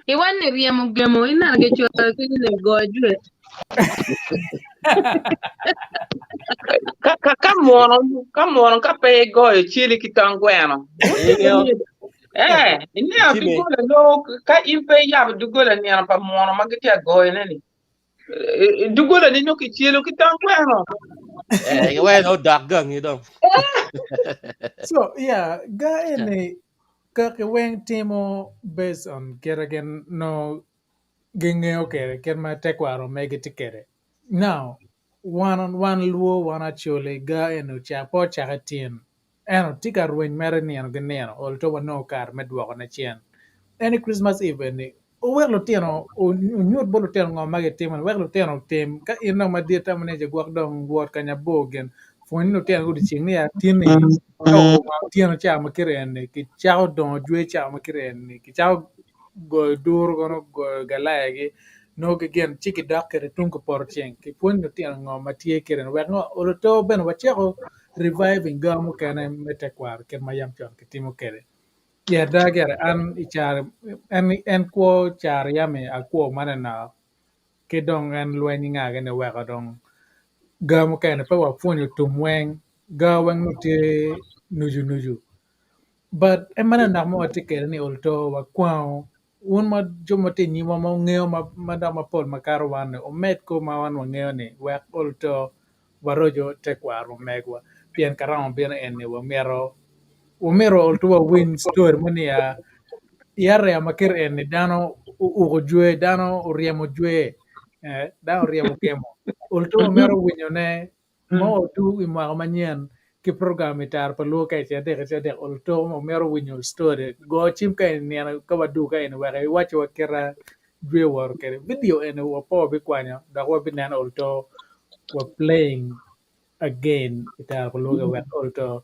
iwan ni ryemo gemo ineno gicoyo ki ni go jwe. Ka ka ka muno ka muno ka pe igoyo celi ki tong gweno. Ingeyo, Eh, ineno Jimmy. duggola nongo ka in pe iyabo duggola nino pa muno ma gitye ka goyone ni. Duggola ni nongo kicelo ki tong gweno. Eh, giweno odok gangi dong. So, yeah, ga eni kaki weng timo based on kite gin no gingeyo kwede kit ma tekwaro megi tye kwede. Now, wan wan luo wan acholi ga eni ocak pe ocake tin ento tye ka rweny mere nino ki nino ol to wanongo kare me dwokone cen. En i Christmas Eve eni wuwek lutino wunyut bot lutino ngo ma gitimo ni wek lutino otim ka in dong madit itamo ni gwok dong wot kanya bor gin pwony lutino gudyeceng ni atinni ka oo otyeno ca ma kite eni kicako dongo jwe ca ma kite eni kicako goyo duru kono goyo galayagi nongo ki gin ci gidok kwede tung ki poto ceng kipwony lutino ngo ma tye kite ni wek ngo oluto bene wacako reviving ga mukene me tekwaro kit ma yam con kitimo kwede. I ada gire an i caro en en kwo caro yam-mi akwo manenok ki dong en lweny nga gini weko dong ga mukene pe wapwonyo tum weng ga weng nongo tye nucu nucu but en manenok ma watye kwede ni olto wakwango wun ma jo ma tye i nyimwa ma wungeyo ma dok mapol makato wan-ni wumed kor ma wan wangeyo ni wek olto waroco tekwaro megwa pien karama bino eni wamito wamito olto wawiny story mo niya i area ma kiti eni dano ouko jwe dano oryemo jwe dano oryemo gemo olto wamito winyone ma wadu i mwaka manyen ki program i tara pa luo ka i cadek i cadek olto wamito winyo story go cim ka i nino ka wadu ka eni wek iwacciwa kita jwe woto kwede video eni wa pe wabikwanyo dok wabineno olto wa playing again i tara pa luo wek olto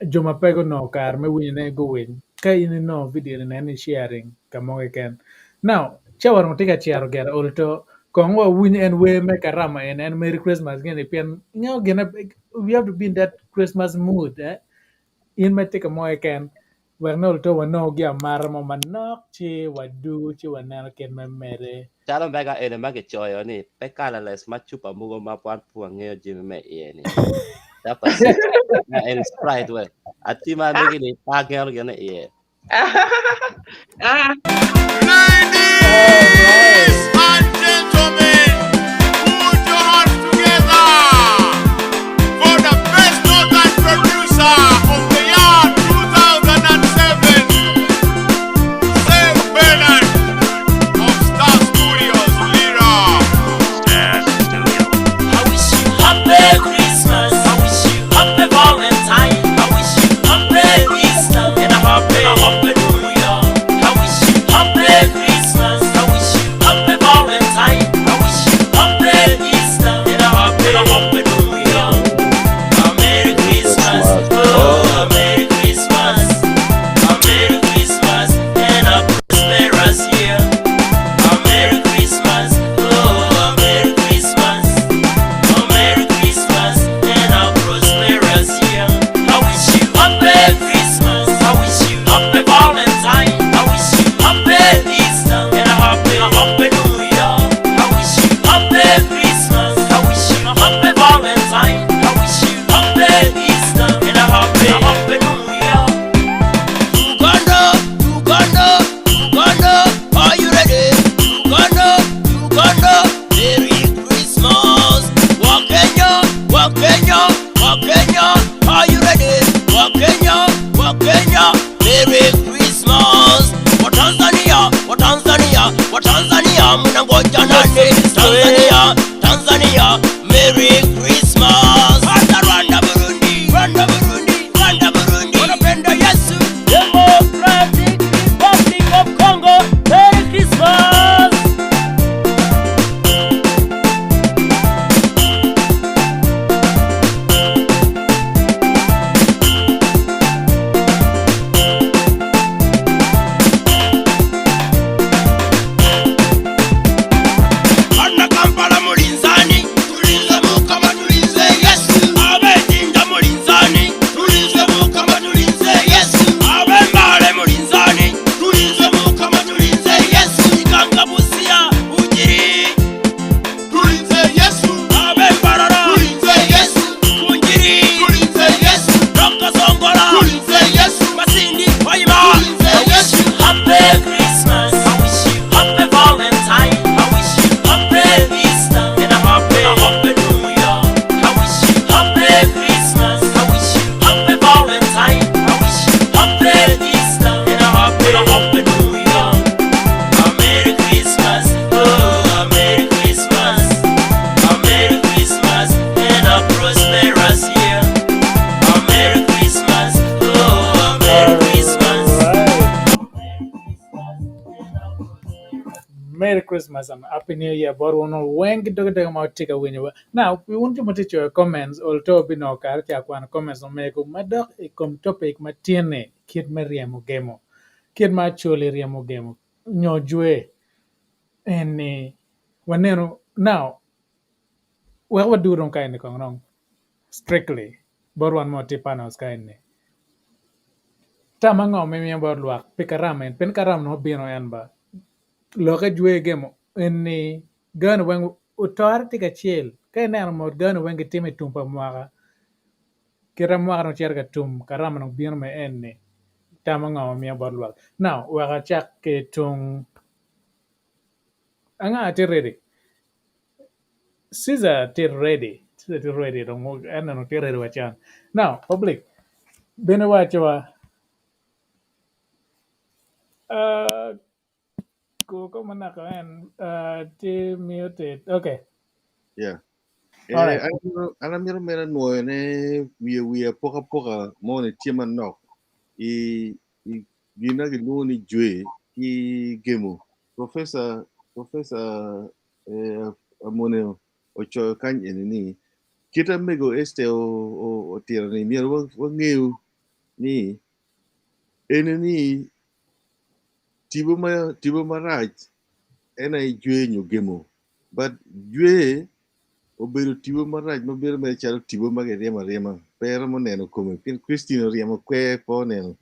jo ma pe gunongo kare me winyone guwiny ka in inongo video ni nen ni sharing ka mo keken now cawa dong tye ka cito gire olto kong wawiny en wer me karama eni en merry christmas gini pien ingeyo gine we have to be in that christmas mood eh in ma itye ka mo keken Wek nongo to wanongo gi amata mo manok ci wadugo ci waneno kit me mede. Calo mega eni ma kicoyo ni pe colorless ma cupa mogo ma wan pe wangeyo jami me iye ni. Dok ma eni Sprite we. Atima megi ni pe ageno gin iye. Ladies and gentlemen, put your hands together for the best northern producer of the year 2007. Wa Tanzania, wa Tanzania mnangoja nani? Tanzania, Tanzania, Merry Christmas. Rwanda, Rwanda, Burundi, Rwanda, Burundi, Rwanda, Burundi, wanapenda Yesu. Democratic Republic of Congo, Merry Christmas. Bana Kampala mulinzani, tulinze Mukama, tulinze Yesu. Ab'Ejjinja mulinzani, tulinze Mukama, tulinze Yesu. Ab'Embale mulinzani, tulinze Mukama, tulinze Yesu. Iganga Busia, Bugiri, Tulinze Yesu, Ab'Embarara, tulinze Yesu, Kungiri, tulinze Yesu, Rokasongola, tulinze Yesu, Masindi, Hoima. tulinze I wish Yesu. you happy Christmas. I wish you happy Valentine. I wish you happy Easter and a happy, a happy New Year. I wish you happy Christmas. I wish you happy Valentine. I wish you happy Easter and a happy New Year. A Merry Christmas, oh, a Merry Christmas, a Merry Christmas and a prosperous year. A Merry Christmas, oh, a Merry Christmas. Alright. Merry Christmas and Happy New Year. Bor wono weng doge doge ma tika winyo wa. Now, we want you to your comments olto bino kar cha kwan comments no meko madok i kom topic ma tiene kit me riemo gemo. Kit ma actually riemo gemo. Nyo jwe en waneno now we wa duro ka ni kong rong strictly bor wan mo ti panels ka ni. Tama ngo mi mi bor luak pi karam en pen karam no bino en ba. Loke jwe gemo en ni gano weng utor tika chiel ka ineno mot gano weng gitimo i tum pa mwaka kite mwaka no cito ka tum karama no bino me en ni tama ngo ma miyo bot lwak. Now wek acak ki tung anga tye ready Caesar tye ready Caesar tye ready dong en neno tye ready wacan. Now public bene waco wa ko manaka en tye muted okay. Yeah. All right. An amito mere nwoyo ne wiye wiye apokapoka mo ni tye manok i i gin ma kilwongo ni jwe ki gemo. Professor Professor Amone ocoyo kany eni ni kite mego Este otiro ni myero wangeyo ni eni ni tipo ma tipo marac en aye jwe nyo gemo but jwe obedo tipo marac ma bedo mere calo tipo ma kiryemo aryema pe romo neno kome pien Christine oryemo kwer pe oneno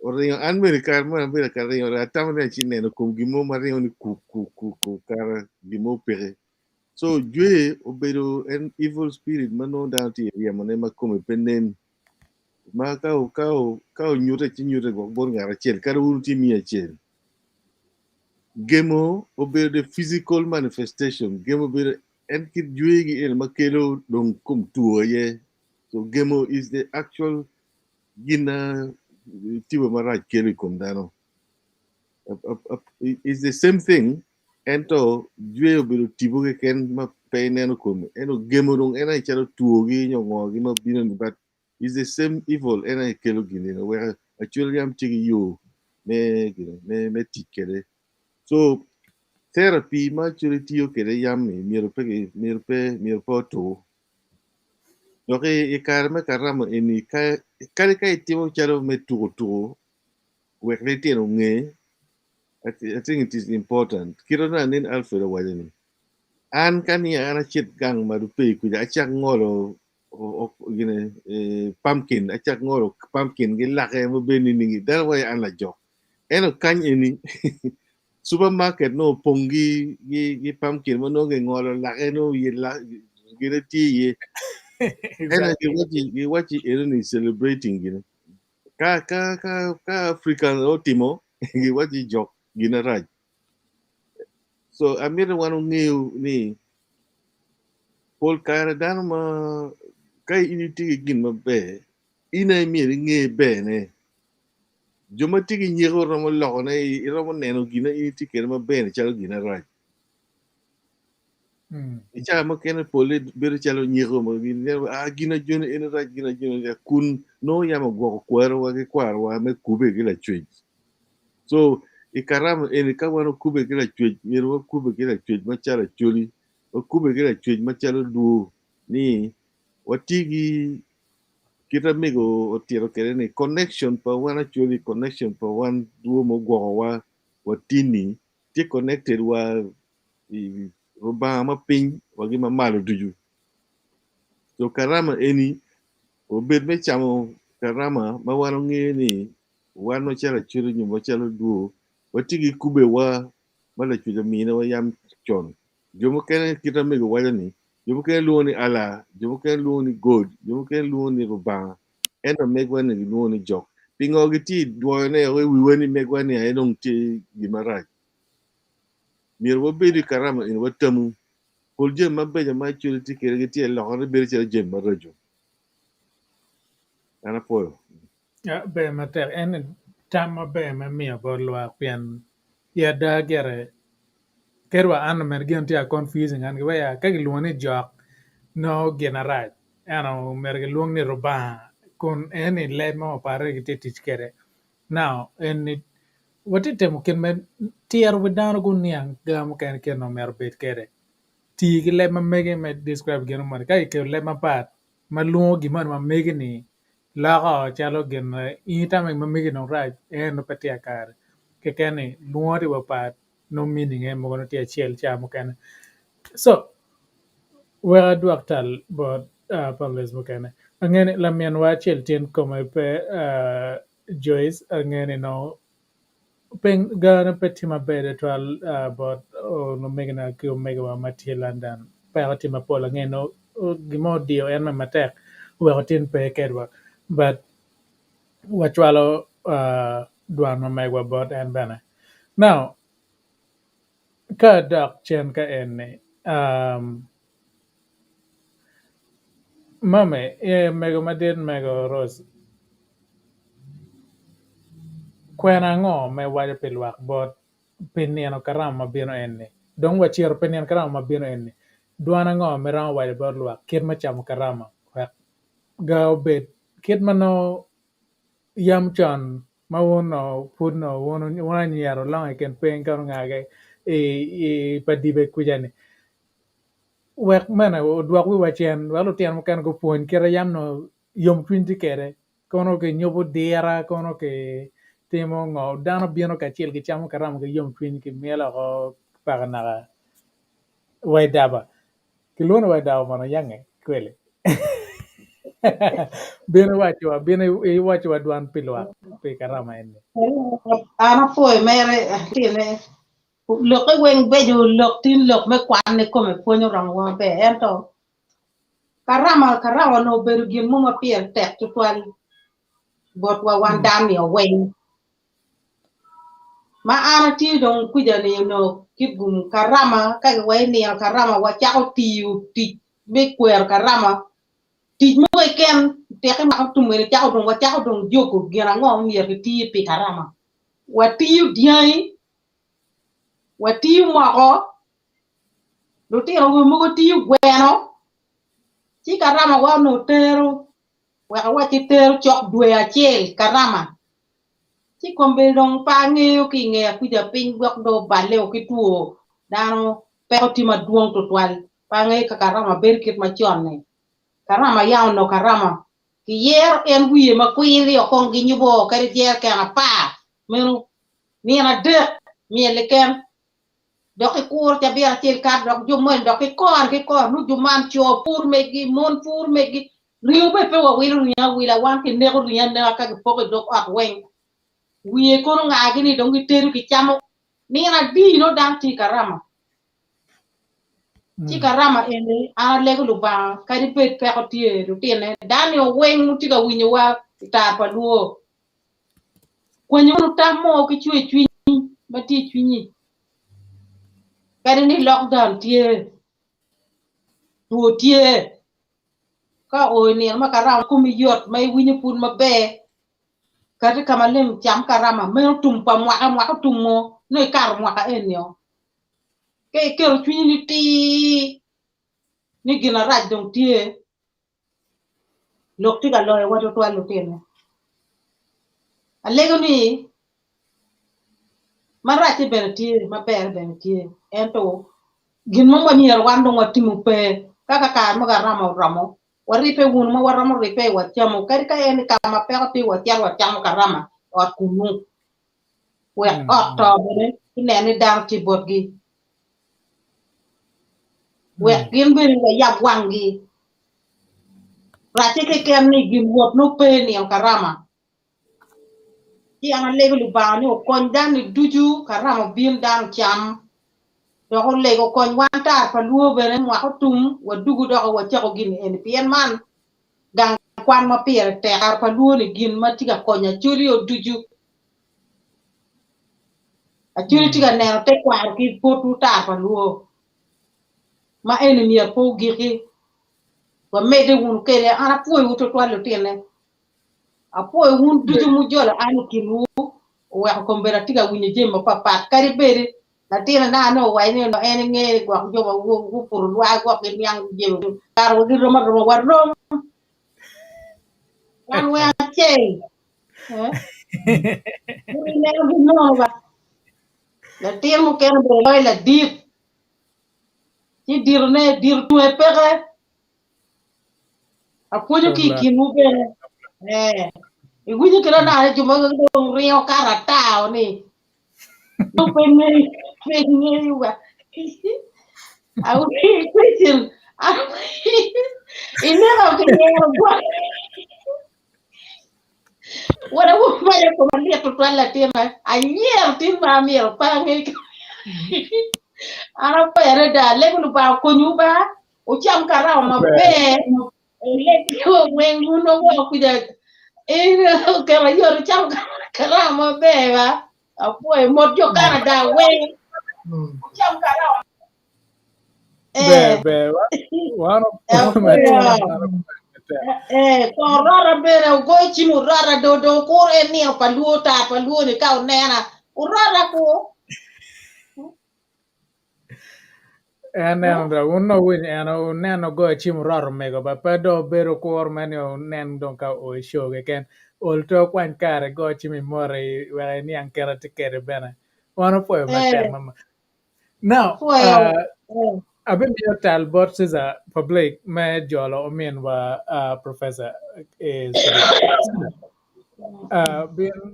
oringo an bene kare mo abedo ka ringo atamo ni aci neno kom gin mo ma ringo ni ku ku ku ku kara gin mo peke so jwe obedo en evil spirit ma nongo dano tye ryemone ma kome pe nen ma ka ka ka onyute ci nyute gwok bot ngat acel kadi wun tye miya acel gemo obedo the physical manifestation gemo obedo en kit jwegi eni ma kelo dong kom two aye so gemo is the actual gin na tipo marac kelo i kom dano is the same thing ento jwe obedo tipo keken ma pe ineno kome ento gemo dong en aye calo twogi nyo ngogi ma bino ni but is the same evil en aye kelo gin eni weko acwele yam tye ki yo me gine me me tic kwede so therapy ma actually tiyo kwede yam ni myero pe myero pe myero pe otur dok i kare me karama eni ka kadi ka itimo calo me tuko tuko wek litino onge I think it is important kite na nen Alfred owaco ni an ka ni an acit gang ma pe kuca acak ngolo gine pumpkin acak ngolo pumpkin gi lake ma bed nining dano waco an lajok ento kany eni supermarket no opong gi gi gi pumpkin ma nongo gingolo lake no ye gine tye iye ento giwaci giwaci eno ni celebrating gine ka ka ka ka African otimo giwaci jok gin arac so amito wan ongeyo ni pol kare dano ma ka in itye ki gin maber in aye myero inge berne. Jo ma tye ki nyeko romo lokone, iromo neno gin ma in itye kwede maber-ni calo gin marac. I cawa mukene polle bedo calo nyeko ma gineno ah gin ajoni eni rac gin ajoni eni rac kun nongo yam ogwoko kwerowa ki kwarowa me kube ki lacwec. So i karama eni ka wan okube ki lacwec myero wakube ki lacwec macalo acholi, wakube ki lacwec macalo lwo ni wati ki kit ma mego otito kwede ni connection pa wan acholi, connection pa wan lwo ma ogwokowa watini tye connected wa i Rubanga ma piny wa ki ma malo ducu. So karama eni obed me camo karama ma wan wangeyo ni wan macalo acholi nyo macalo lwo watye ki kubewa ma Lacwec ominiwa yam con. Jo mukene kit ma mego waco ni jo mukene lwongo ni Allah, jo mukene lwongo ni God, jo mukene lwongo ni Rubanga, ento megwa ni gilwongo ni jok. Pingo gitye dwoyone i wiwa ni megwa ni aye dong tye gin marac? Myero wabed i karama eni watamu. Pol jami mabeco ma Acholi tye kwede gitye ka lokone bedo calo jami maraco. An apwoyo. Ber matek. En tam maber me miyo bot lwak pien i ada gire kadi wa an omene gin tye ka confusing an giweya ka gilwongo ni jok nongo gin arac ento myero gilwong ni Rubanga kun en-ni leb mo mapate gitye tic kwede. Now eni watye ka timo kit me tiro wi dano guniang ga mukene kit ma myero obed kwede. Tii ki leb ma mege me describe gin moni ka kikelo leb mapat ma lwongo gin moni ma megi-ni loko calo gin ma in itamo ni ma megi dong rac en nongo pe tye kakare keken ni lwongo tye mapat nongo meaning ne mogo nongo tye acel ca mukene. So wek adwok tal bot panelists mukene ange ni laminwa acel tin kome pe Joyce ange ni nongo piny gane pe tye maber tutwal bot omegina ki omegiwa ma tye London peko tye mapol ange ni gin mo odiyo en matek oweko tin pe kedwa but wacwalo dwan ma megwa bot en bene. Now ka adok cen ka eni mami mego madit mego Rose kwena ango ma iwaco pi lwak bot pi nino karama ma bino eni dong wacito pi nino karama ma bino eni dwan ango ma iromo waco bot lwak kit me camo karama wek ga obed kit ma nongo yam con ma wun onongo pud onongo wun anyira wulongo i kin piny ka ongage i pa dibe kuca-ni wek mene odwok wiwa cen wek lutino mukene gupwony kite yam onongo yomcwiny tye kwede kono kinyubo dira kono kitimo ngo dano bino kacel gicamo karama ki yomcwiny kimyelo woko paka naka wa i daba kilwongo ni wa i daba mono yange kweli bino iwacowa bino iwacowa dwan pi lwak pi karama eni. An apwoyo mere atine lokke weng beco lok tin lok me kwan kikome pwony oromowa maber ento Karama karama onongo obedo gin mo ma pire tek tutwal botwa wan dano-ni weng. Ma an atye dong kwija-ni onongo kit gum karama ka kiwaco ni nino karama wacako tiyo tic me kwero karama tic mo keken teki mako tum eni cako dong wacako dong jogo gin ango ma myero kiti pi karama. Watiyo dyangi, watiyo moko Lutino mogo tiyo gweno ci karamawa onongo tero wek awacci tero cok dwe acel karama ci kombeddi dong pe angeyo ki i ngeya kuca piny gwok dong oballe o ki two dano peko tye madwong tutwal pe angeyo ka karama bedo kit macon-ni karama yam onongo karama kiyero en wiye ma kwir-ri o kong ginyubo kadi jereken apar meno nino adek myel keken. Dok ikuro cabit acel kato dok jo moni dok ki kore ki kore nongo jo man co pur megi mon pur megi ringo bene pe wawilo ringo awila wan kineko ringo aneka ka kipoko i dog ot weng wiye kono ngagi ni dong gitedo gicamo nino adi nongo dano tye i karama ci karama eni an alego Lubanga kadi bed peko tye lutine dano weng tye ka winyowa i tar pa lwor Kwanyo wunu tam mo ki cwercwiny ma tye i cwinyi, kadi ni lockdown tye, two tye, ka oo i nino ma karama komi yot ma iwinyo pud maber, Kati ka maleng cam karama meno tum pa mwaka mwaka otumo nongo ikato mwaka eni-o. Ka iketo cwinyi ni tir ni gin arac dong tye, lok tye ka loyowa tutwal lutino. Alego ni maracce bene tye, maberre bene tye ento gin mo ma myero wan dong watimo pe ka kakare mo karama oromo Waribbe wunu ma waromo ribbe wacamo, kadi ka en i ka ma peko tye wacito wacamo karama i ot kunnu, wek ot to bene gunen ni dano tye botgi, wek gin bene wayab wanggi. Racce keken ni gin wot nongo pe i nino karama. Ci an alego Lubanga ni okony dano-ni ducu karama obin dano ocam, dok olego okony wan tar pa lwo bene mwaka otum wadugu doko wacako gin eni pien man gang kwan ma pire tek tar pa lwo ni gin ma tye ka konyo Acholi-o ducu. Acholi tye ka neno tekwaro ki botwu tar pa lwo ma eni myero pe ogiki wamedde wunu kede an apwoyowu twatwal lutine. Apwoyo wun ducu mujolo an i kinwu, oweko kombeddi atye ka winyo jami mapatpat. Kadi bed latinana nongo owaco ni onongo en engeyo ni gwok jo ma guputo lwak gwok giniang jami kare wa girom aroma, warom wan weng acel. Ineno gin ba latin mukene bene loyo ladit ci ditone dito tunge peke. Apwonyo ki i kinwu bene. Eh, iwinyo kit anane jo mogo dong ringo kato ata ni. Dong pe ngeyo, pe ngeyo wa. Awinyo question. Ineno ki yero gwok. Wada wun mayo koma lit tutwal latina. Anyero tin ma amyero pe angeyo. An apwoyo adada. Alego Lubanga okonyiwu ba. Wucam karama maber, wuleg weng wun woko kuca. In oketo ayot wucam karama maber ba. Apwoyo mot jo Canada weng. Wucam karama. Ber ber wan Eh, kong orota bene wugoyo cim orota do do wukur en nino pa luo tar pa luo ni ka wunena orota ku. En neno dong wun dong wuwinyo en wuneno goyo cim oroto omego ba pe dong wubedo kur mere ni wunen dong ka oo i show keken ol to kwany kare igo cim imoti wek iniang kite tye kwede bene wan wapwoyo matek mama. Now abimiyo tal bot Caesar Public me jolo ominwa Professor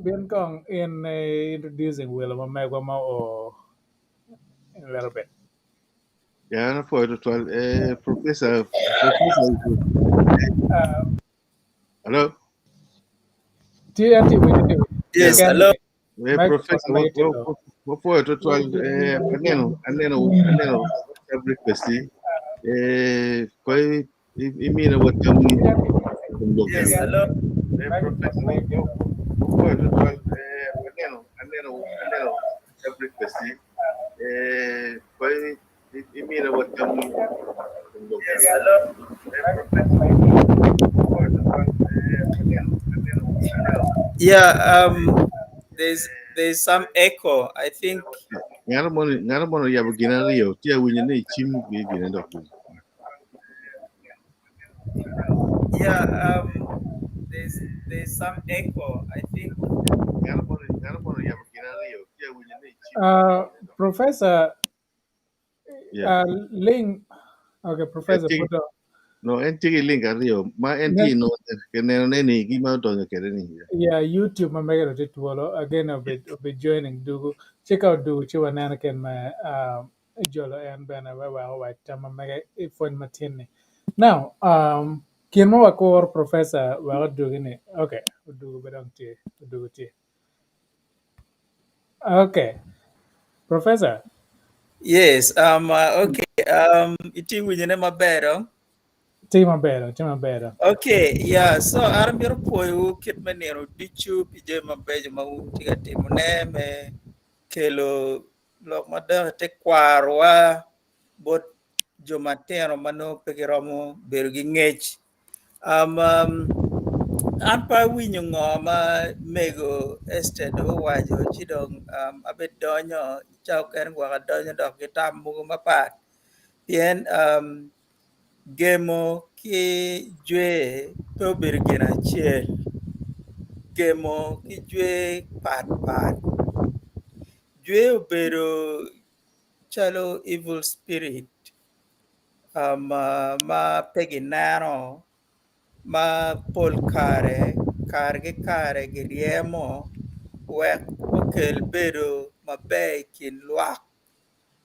bin kong in introducing welo ma megwa ma oo in a little bit. Yeah, an apwoyo tutwal. Eh, Professor, Professor. Hello? Tye atye winyo tye winyo. Yes, hello. Eh, Professor, wapwoyo tutwal. Eh, aneno, aneno, aneno WhatsApp request. Eh, koi imina watamni. Yes, hello. Eh, Professor, wapwoyo tutwal. Eh, aneno, aneno, aneno WhatsApp request. Eh, koi imina watamni. Yes, hello. Yeah, there's some echo. I think. Ngano mono ngano mono yabo gin ariyo tye awinyo ni cim gi gine dok Yeah, there's some echo. I think. Ngano mono ngano mono yabo gin ariyo tye awinyo ni cim Professor Yeah. Ling okay Professor Tye- put No, en tye ki link ariyo ma en tye no neno ne ni gima odonyo kede ni. Yeah, YouTube ma mege tye twolo again I'll be, I'll be joining dugu ci ka odugu ci waneno ken ma jolo en bene we wek owac tam ma mege i pwony matin ni. Now, kin ma wakuro professor wek odugi ni, okay, odugu be dong tye, odugu tye. Okay, professor. Yes, okay. Itye winyone maber dong? Tye maber, tye maber. Okay, yeah. So an amito pwoyowu kit me nino ducu pi jami mabeco ma wun tye ka timone me kelo lok madok i tekwarowa bot jo matino ma nongo pe giromo bedo ki ngec. Um, um, An pe awinyo ngo ma mego Esther dong owaco ci dong um, abedonyo ca okene gwok adonyo dok ki tam mogo mapat pien um, gemo ki jwe pe obedo gin acel gemo ki jwe pat pat jwe obedo calo evil spirit um, ma pe gineno ma pol kare kare ki kare giryemo wek okel bedo maber i kin lwak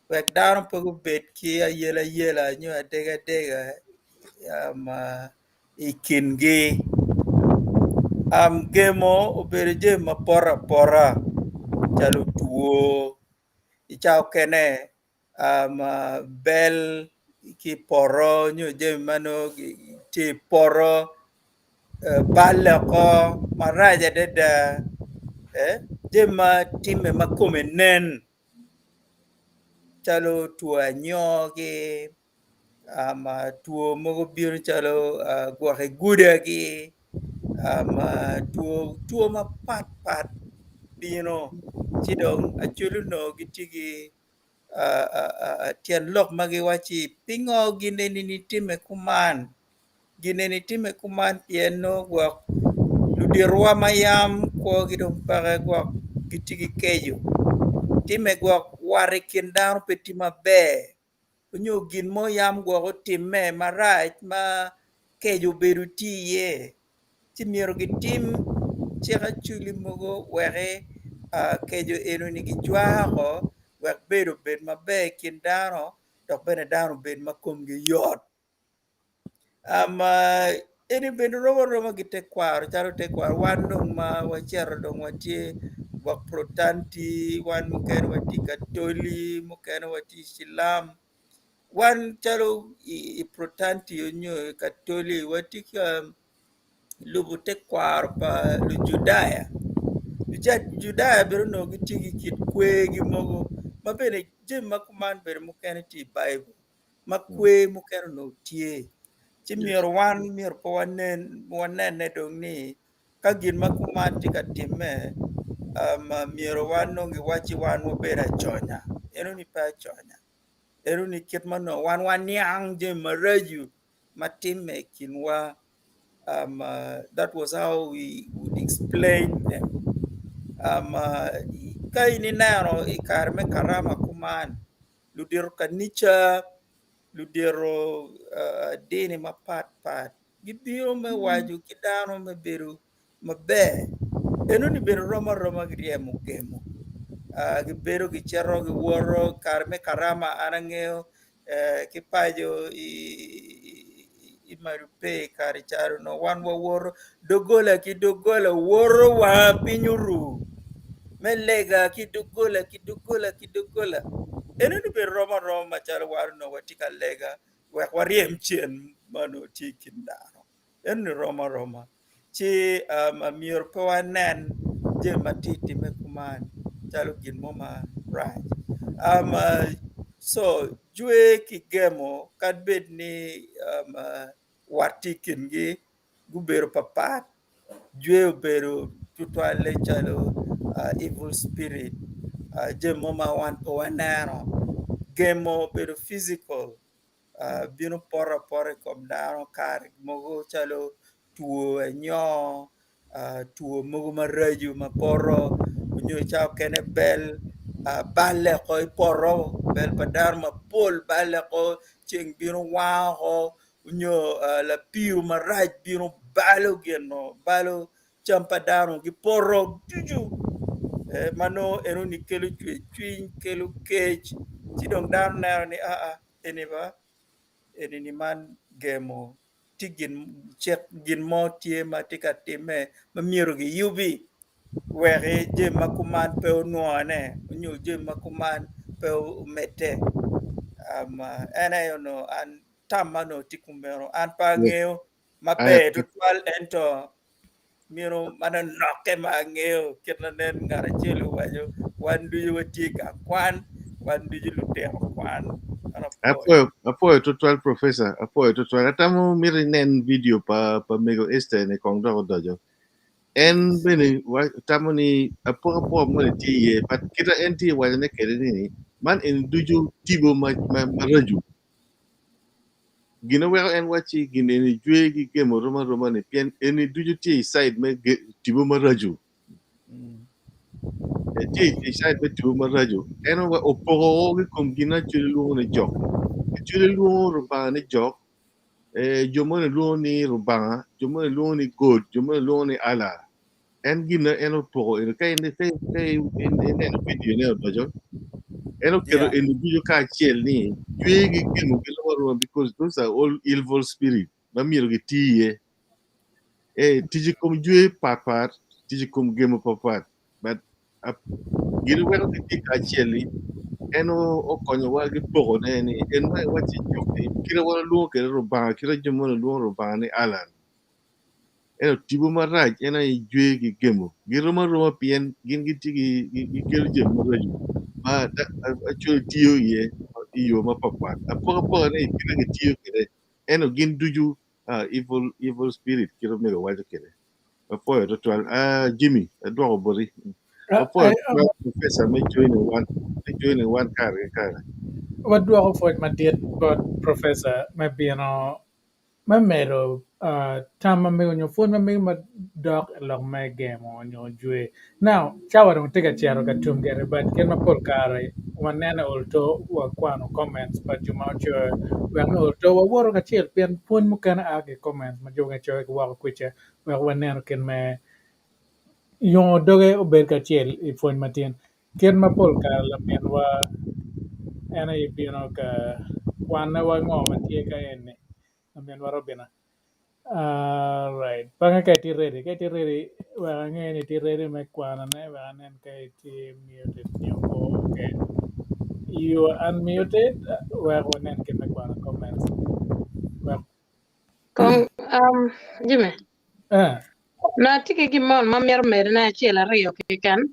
wek dano pe gubed ki ayelayela nyo adegadega i kingi. Gemo obedo jami ma poto apota calo two i cawa okene bel ki i poto nyo jami ma nongo tye i poto balle oko marac adada jami ma timme ma kome nen calo two anyogi two mogo bino calo gwok igudagi two mapatpat bino ci dong acoli onongo gitye ki tyen lok ma giwacci pingo gin eni timme kuman gin eni timme kuman pien nongo gwok luditowa ma yam kwogi dong peke gwok gitye ki keco timme gwok wat i kin dano pe tye maber nyo gin mo yam gwok otimme marac ma keco obedo tye iye ci myero gitim cik acwali mogo wek keco enoni gijwako wek bedo obed maber i kin dano dok bene dano obed ma komgi yot. Eni bene rom aroma ki tekwaro calo tekwaro wan dong ma wacito dong watye gwok protanti wan mukene watye katoli mukene watye icilam wan calo i protanti nyo i katoli watye ka lubo tekwaro pa lujudaya, lujudaya bene onongo gitye ki kit kwergi mogo ma bene jami ma kuman bene mukene tye i baibul. Ma kwer mukene onongo tye, ci myero wan myero pe wanen wanene dong ni ka gin ma kuman tye ka timme myero wan dong giwacci wan wabedo aconya enoni pe aconya enoni kit ma onongo wan waniang jami maraco ma timme i kinwa that was how we would explain them ka in ineno i kare me karama kuman ludito kanica, ludito dini mapat pat gibino me waco ki dano me bedo maber enoni bene rom aroma ki ryemo gemo gibedo gicito giwoto kare me karama an angeyo ki paco i Marupe kare ca onongo wan wawoto doggola ki doggola woto wa piny oru me lega ki doggola ki doggola ki doggola enoni obedo rom aroma macalo wan onongo watye ka lega wek waryem cen ma onongo tye i kin dano enoni rom aroma ci myero pe wanen jami ma tye ka timme kuman calo gin mo marac co jwe ki gemo kadi bed ni wat tye i kingi gubedo papat jwe obedo tutwalle calo evil spirit jami mo ma wan pe waneno gemo obedo physical bino poto apota i kom dano kare mogo calo two anyoo, two mogo maraco ma poto nyo ca okene bel balle oko i poto bel pa dano mapol balle oko ceng bino wango oko nyo lapir marac bino balo gin-nu balo cam pa dano gipoto ducu ma nongo enoni kelo cwercwiny kelo kec ci dong dano neno ni aa eni ba enini man gemo tye gin cik gin mo tye ma tye ka timme ma myero giyubi wek jami ma kuman pe onwone nyo jami ma kuman pe omedde en aye onongo an tamma onongo tye kumeno an pe angeyo maber tutwal ento myero manonok-ke ma angeyo kit ma nen ngat acel owaco wan ducu watye i gang kwan wan ducu lutino kwan. Apwoyo apwoyo tutwal professor apwoyo tutwal atamo mito inen video pa pa mego Esther ni kong dok odoco. En bene tamo ni apokapoka moni tye iye but kita en tye wacone kwede ni man eni ducu tipo maraco. Gin weko en wacci gin eni jwe ki gemo rom aroma ni pien eni ducu tye i side me tipo maraco. Tye i side me tipo maraco. En opoko ki kom gin ma Acholi lwongo ni jok. Acholi lwongo Rubanga ni jok, jo moni lwongo ni Rubanga, jo moni lwongo ni God, jo moni lwongo ni Allah. En gin ma en opoko eni ka ineno vidio ne odoco en oketo eni ducu kacel ni jwe ki gemo girom aroma because those are all evil spirit ma myero giti iye. Tic i kom jwe patpat, tic i kom gemo patpat but gin weko gitye kacel-li en okonyowa ki pokone ni en ma iwacci jok-ki kite wan walwongo kwede Rubanga kite jo moni lwongo Rubanga ni Allah ento tipo marac en aye jwe ki gemo girom aroma pien gin gitye gikelo jami maraco ma actually tiyo iye i yo mapatpat apokapoka-ni kite gitiyo kwede ento gin ducu evil evil spirit kit ma omego waco kwede apwoyo tutwal Jimmy adwoko boti apwoyo tutwal professor me joining wan me joining wan kare ki kare. Wadwoko pwoc madit bot professor me bino me medo tam ma mego nyo pwony ma mego madok i lok me gemo nyo jwe. Now, cawa dong tye ka cito ka tum gire but kit ma pol kare waneno i olto wakwano comments pa jo ma ocoyo wek ni olto wawoto kacel pien pwony mukene a ki i comments ma jo mukene coyo ki woko kwica wek waneno kit me yongo doge obed kacel i pwony matin. Kit ma pol kare laminwa en aye bino ka kwanne wa ngo ma tye ka eni laminwa Robina. Alright, bange ka itye ready, ka itye ready wek ange ni itye ready me kwanone wek anen ka itye muted nyo pe okay. You are unmuted wek wanen kit me kwano comments. Wek Kong, Jimmy, eh, na atye ki gin mo ma amito medone acel aryo keken.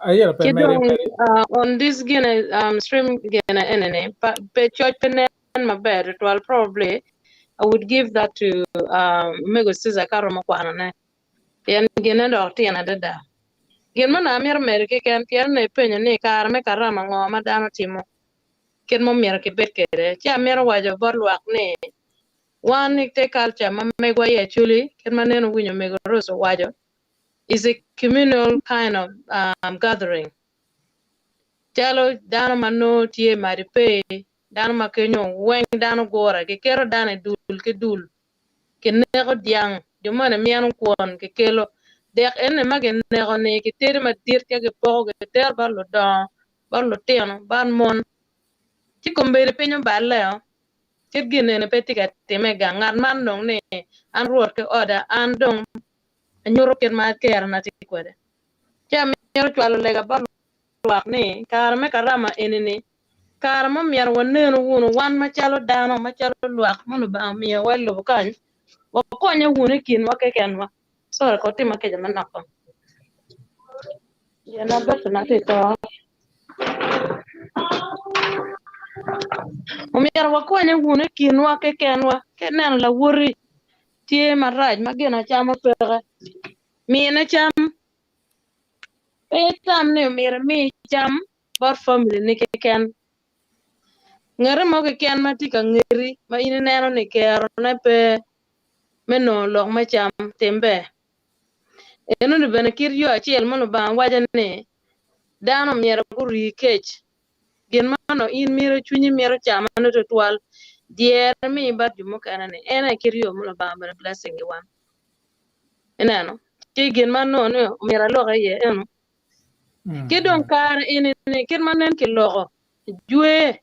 Ayero pe Ki meri dong meri. on this gine stream gine enini pa pe coc pe nen maber tutwal probably I would give that to Omego Caesar ka romo kwanone pien gine dok tyen adada. Gin ma onongo amito medo keken pien onongo ipenyo ni kare me karama ngo ma dano timo kit ma omyero kibed kwede ci amito waco bot lwak ni wan i te culture ma megwa i Acholi kit ma nene owinyo Omego Rose owaco is a communal kind of gathering calo dano ma nongo tye madi pe dano ma kenyo weng dano gure kiketo dano i dul ki dul kineko dyang jo moni myeno kwon kikelo dek eni ma kineko ni kitedo madit ka kipoko kitero bot ludongo bot lutino bot mon ci kombeddi piny oballe-o kit gin eni pe tye ka timme gang ngat man dong ni an rwot ki oda an dong anyuto kit ma kerona tye kwede. Ci amito cwalo lega bot lwak ni, kare me karama eni-ni, kare ma myero wanenu wunu wan macalo dano, macalo lwak ma Lubanga omiyowa i lobo kany, wakonye wunu i kinwa kekenwa. Sorry, ko tima kica manok kong. Pien abeto tye i to. Omyero wakonye wunu i kinwa kekenwa. Ka ineno lawoti tye marac ma gin acama peke, mine cam. Pe itam ni omyero imi cam bot family ni keken. Ngati mo keken ma tye ka ngeti ma in ineno ni kerone pe me nongo lok me cam, tim ber. Enoni bene kit yo acel ma Lubanga waco ni dano myero gurii kec. Gin ma onongo in mito, cwinyi mito camone tutwal, dyere mi bot jo mukene-ni, en aye kit yo ma Lubanga bene blessing ki wan. Ineno? Ci gin ma anongo ni omyero alok iye eno. Ki dong kare eni-ni, kit ma nen kiloko, jwe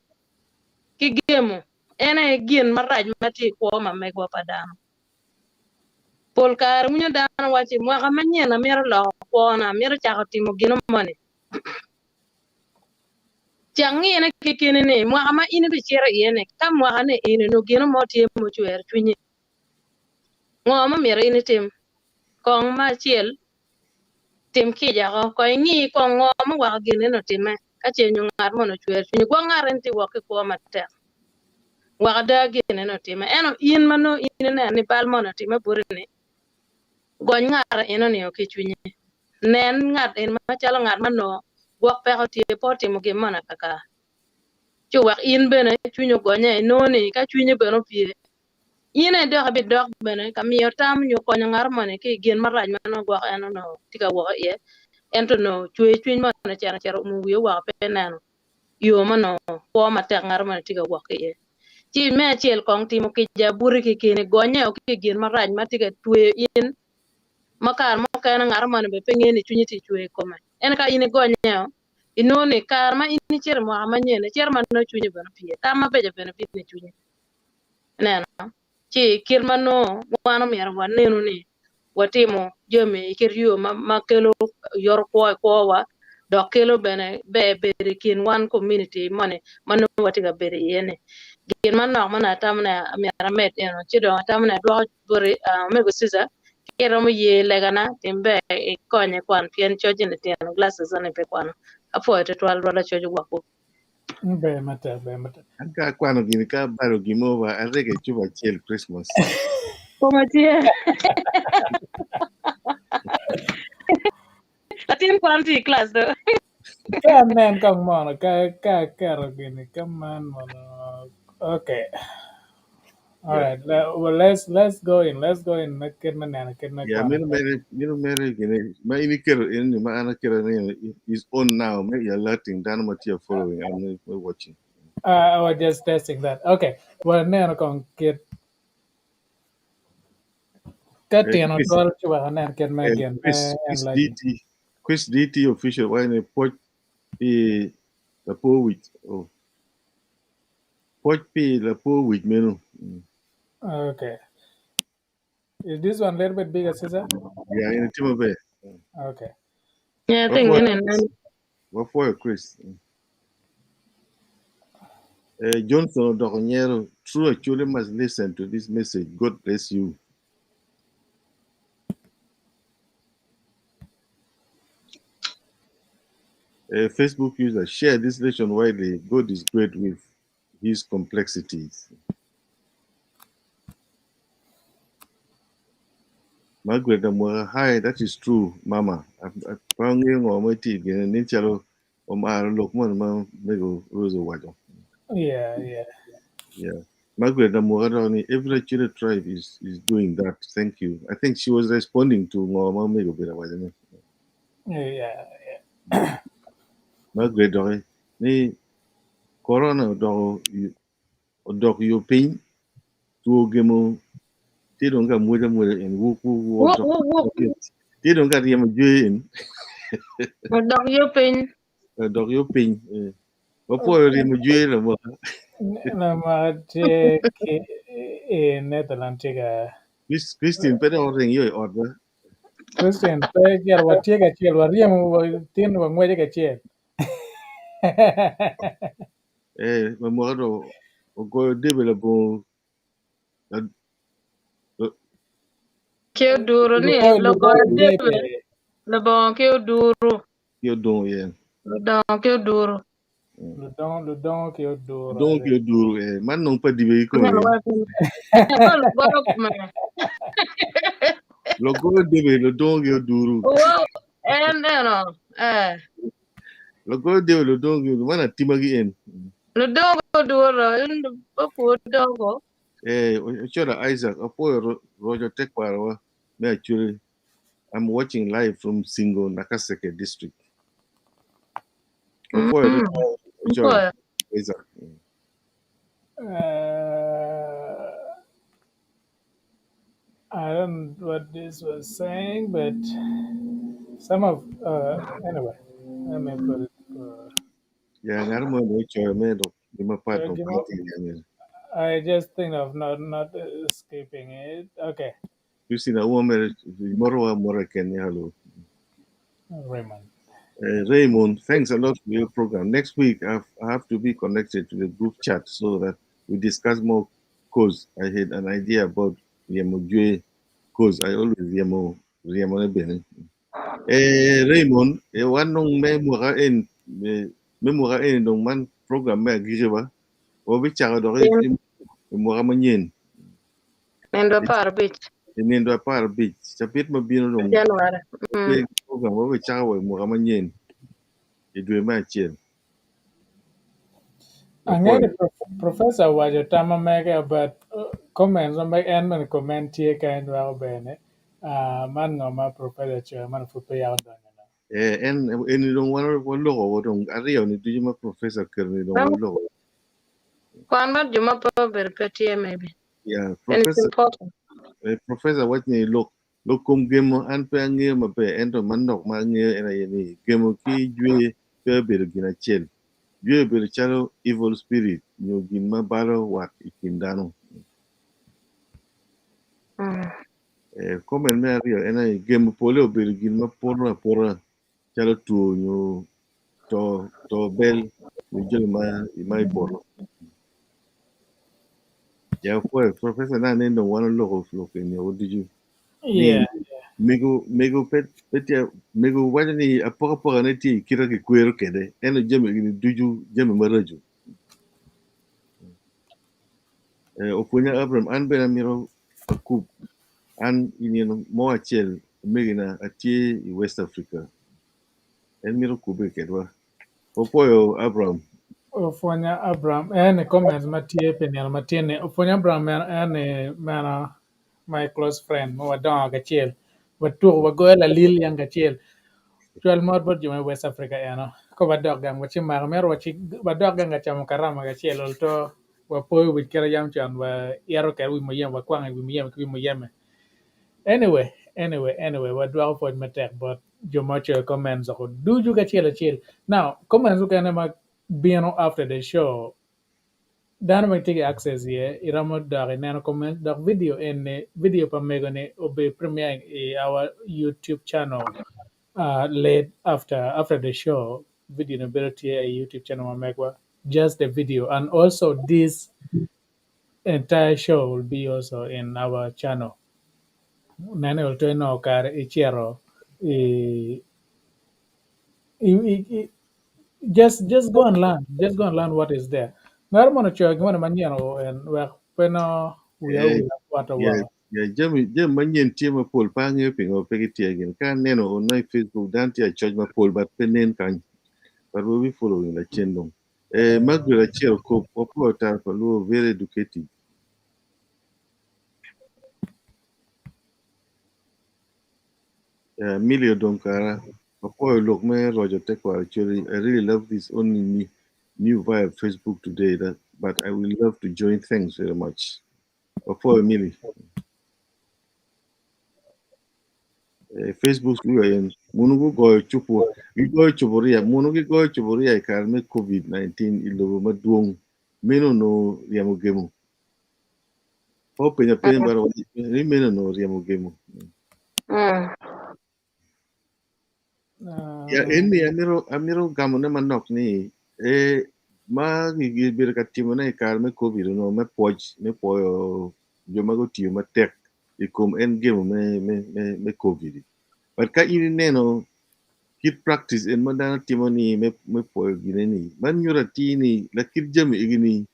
ki gemo, en aye gin marac ma tye i kwo ma megwa pa dano. Pol kare winyo dano wacci, mwaka manyen amito loko kwona, amito cako timo gino moni. Cak ngine kekeni ni mwaka ma in ibicito iye-ni, ka mwaka-ni eni onongo gino mo tye mucwero cwinyi, ngo ma myero in itim? Kong me acel, tim kica ko. Kong ingi kong ngo muweko gin eni otimme, ka ce nyo ngat moni ocwero cwinyi. Gwok ngat eni tye wok ki kwo matek, wek ada gin eni otimme. Ento in ma nongo in ineno ni bal moni otimme boti-ni, Gony ngat enoni ki cwinye. Nen ngat en macalo ngat ma nongo gwok peko tye pe otimo gin moni akaka. Ci owek in bene cwinyi ogonye inongo ni ka cwinyi bene opye, in aye dok ibidok bene ka miyo tam nyo konyo ngat moni ki i gin marac ma nongo gwok en onongo tye ka wok iye. Ento nongo cwer cwiny moni ocito acita oumo wiye woko pe ineno yo ma nongo kwo matek ngat moni tye ka wok ki iye. Ci me acel kong timo kica buti kikeni gonye ki i gin marac ma tye ka tweyo in ma kare mukene ngat moni bene pe ngeyo ni cwinyi tye ka cwer i kome. Ento ka in igonyeo, inongo ni kare ma in icito i mwaka manyen, icito ma nongo cwinyi bene opye, tam mabeco bene bino i cwinyi. Ineno? Ci kit ma nongo wan omyero wanenu ni watimo jami i kit yo ma kelo yoto kwo i kwowa dok kelo bene ber bedo i kin wan komuniti moni ma nongo watye ka bedo iye-ni. Gin manok ma nongo atamo ni myero amed eno ci dong atamo ni adwoko boti omego Ceaser ka iromo ye legana tim ber ikonye kwan pien coc-ni tino glasses ni pe kwano. Apwoyo tutwal rwot lacoc ogwokwu. Ber matek, ber matek. An ka akwano gini ka abalo gin mo ba arego i cupa acel Christmas. Koma tye. Latin kwan tye i class do. Ka anen kong mono ka ka aketo gini ka man mono okay. All Yeah. right. Well, let's go in. Let's go in. Me kit me neno kit me Yeah, kwano. meno mere meno mere gini ma in iketo in ni ma an aketo ni is on now me alerting dano ma tye following and me watching. I was just testing that. Okay. Well, neno kong kit ka tino Chris, twal ci wek anen kit me gin me Chris, Chris enlarging. DT Chris DT official wa ni poc pi lapo wic oh. Poc pi lapo wic meno. Okay. Is this one a little bit bigger, Caesar? Yeah, in timo be. Okay. Yeah, I think in and Wapwoyo Chris. Johnson odoko nyero, true actually must listen to this message. God bless you. Facebook user, share this lesson widely. God is great with his complexities. Margaret Amwaka, hi, that is true, mama. Apang'eyo ngo ma iti gine ni calo omaro lok mon ma mego Rose owacho. Yeah. Yeah. Margaret Amwaka dok ni every Acholi tribe is doing that. Thank you. I think she was responding to ngo ma mego obedo awaco ni. Yeah. Margaret dok ni corona odoko odok yo piny two gemo tye dong ka mwoc amwoca en wuk wuk wuk Wuk odok wuk wuk tye dong ka ryemo jwe en odok yo piny. odok yo piny eh. Wapwoyo ryemo jwe lamwaka Lama tye ki i Netherlands tye ka Christine pe dok oring yo i ot ba Christian pe cel watye kacel waryemo tin wangweco kacel. eh lamwaka dong ogoyo debe labongo Ki oduro ni Lugoyo lugoyo lugoyo debe debe. labongo ki oduro ki odongo yen ludongo ki oduro. Ludongo ludongo ki oduro. odongo ki oduro eh man nong pa dibe kikome Nyalo waco ni, "Eh, lugoyo kome." Lugoyo debe ludongo ki oduro Wow, en eno eh lugoyo debe ludongo ki oduro man atima ki en ludongo oduro in opu odongo. eh Ochola Isaac apwoyo roco tekwarowa me Acholi I'm watching live from Singo Nakaseke district apwoyo Ochola Apwoyo. Isaac I don't know what this was saying, but some of anyway, let me put it. Yeah ngat mo ni ochoyo me dok gima pat dong Gima- pati yani I just think of not escaping it. Okay, Christina Uomere moro wa moro Kenya hello Raymond. Raymond, thanks a lot for your program. Next week, I have to be connected to the group chat so that we discuss more. Cause I had an idea about Riemo Jwe, cause I always Riemo Riemo ne bene. Raymond, wan dong me mwaka en me mwaka en dong man program me agiki ba. Wabi chako dok i mwaka manyen. Nindo 15. I nindo 15 cabit ma bino dong January. Pe program wabicako wa i mwaka manyen i dwe me acel. Angeyo ni professor owaco tam ma mege but comments ma mege en bene comment tye kany weko bene man ngo ma professor ocoyo man pud peya odonyo no. Eh, en eni dong wan waloko wa dong aryo ni ducu ma professor oketo ni dong waloko. Kwan bot jo ma pe obedo pe tye maybe. Yeah, And it's professor important. eh, professor waco ni lok lok kom gemo an pe angeyo maber ento manok ma angeyo en aye ni gemo ki jwe pe obedo gin acel. Jwe obedo calo evil spirit nyo gin ma balo wat i kin dano. Eh, comment me aryo en aye gemo pole obedo gin ma poto apota calo two nyo to to bel nyo jami ma ma i poto. Ya pwoyo professor na nen dong wan oloko lok eni woko ducu. Ni Yeah. mego mego pe pe tye mego waco ni apokapoka ne tye i kite kikwero kwede ento jami eni ducu jami maraco. Eh, opwonya Abraham an bene amito akub an i nino mo acel omegina atye i West Africa en mito kubbe kedwa. Opwoyo Abraham. Opwonya Abraham en i comments ma tye pi nino ma tye ni opwonya Abraham en en ni meno my close friend ma wadongo kacel watuko wagoyo lalil yang kacel cwal mot bot jo me West Africa eno ka wadok gang waci mako myero waci wadok gang ka camo karama kacel olto wapoyo wic kite yam con waito kwede wi muyeme wakwango i wi muyeme ki wi muyeme anyway anyway anyway wadwoko pwoc matek bot jo ma ocoyo comments woko ducu kacel acel now comments mukene ma bino after the show dano ma gitye ki access iye iromo dok ineno comment dok video eni video pa mego ni obi premiering i our YouTube channel uh, late after after the show video ni bedo tye i YouTube channel ma megwa just the video and also this entire show will be also in our channel nene olto inongo kare icito i, i, i, i just just go and learn just go and learn what is there ngat mono ocoyo gin moni manyen o en wek pe no wiya Eh, owil akwato yeah, woko yeah, jami jami manyen tye mapol pe angeyo pingo pe gitye gin ka aneno ono i Facebook dano tye acoc mapol but pe nen kany but we'll be following lacen dong. Eh, Margaret acel kop wapwoyo tara pa luo very educative. Eh, Millie odong kara wapwoyo lok me roco tekwaro actually I really love this only new, new via Facebook today that but I will love to join thanks very much. Wapwoyo Millie. Eh, Facebook luyo en munu gugoyo cupu gigoyo cuburia munu gigoyo cuburia i kare me COVID-19 i lobo madwong meno onongo ryemo gemo. Pe openyo apenya but owaco ni meno onongo ryemo gemo. Ya eni amito amito gamone manok ni eh, ma gibedo ka timone i kare me COVID onongo me pwoc me pwoyo jo ma gutiyo matek i kom en gemo me me me me COVID. But ka in ineno kit practice en ma dano timo ni me me pwoyo gine ni man nyuto atir ni lakit jami egi ni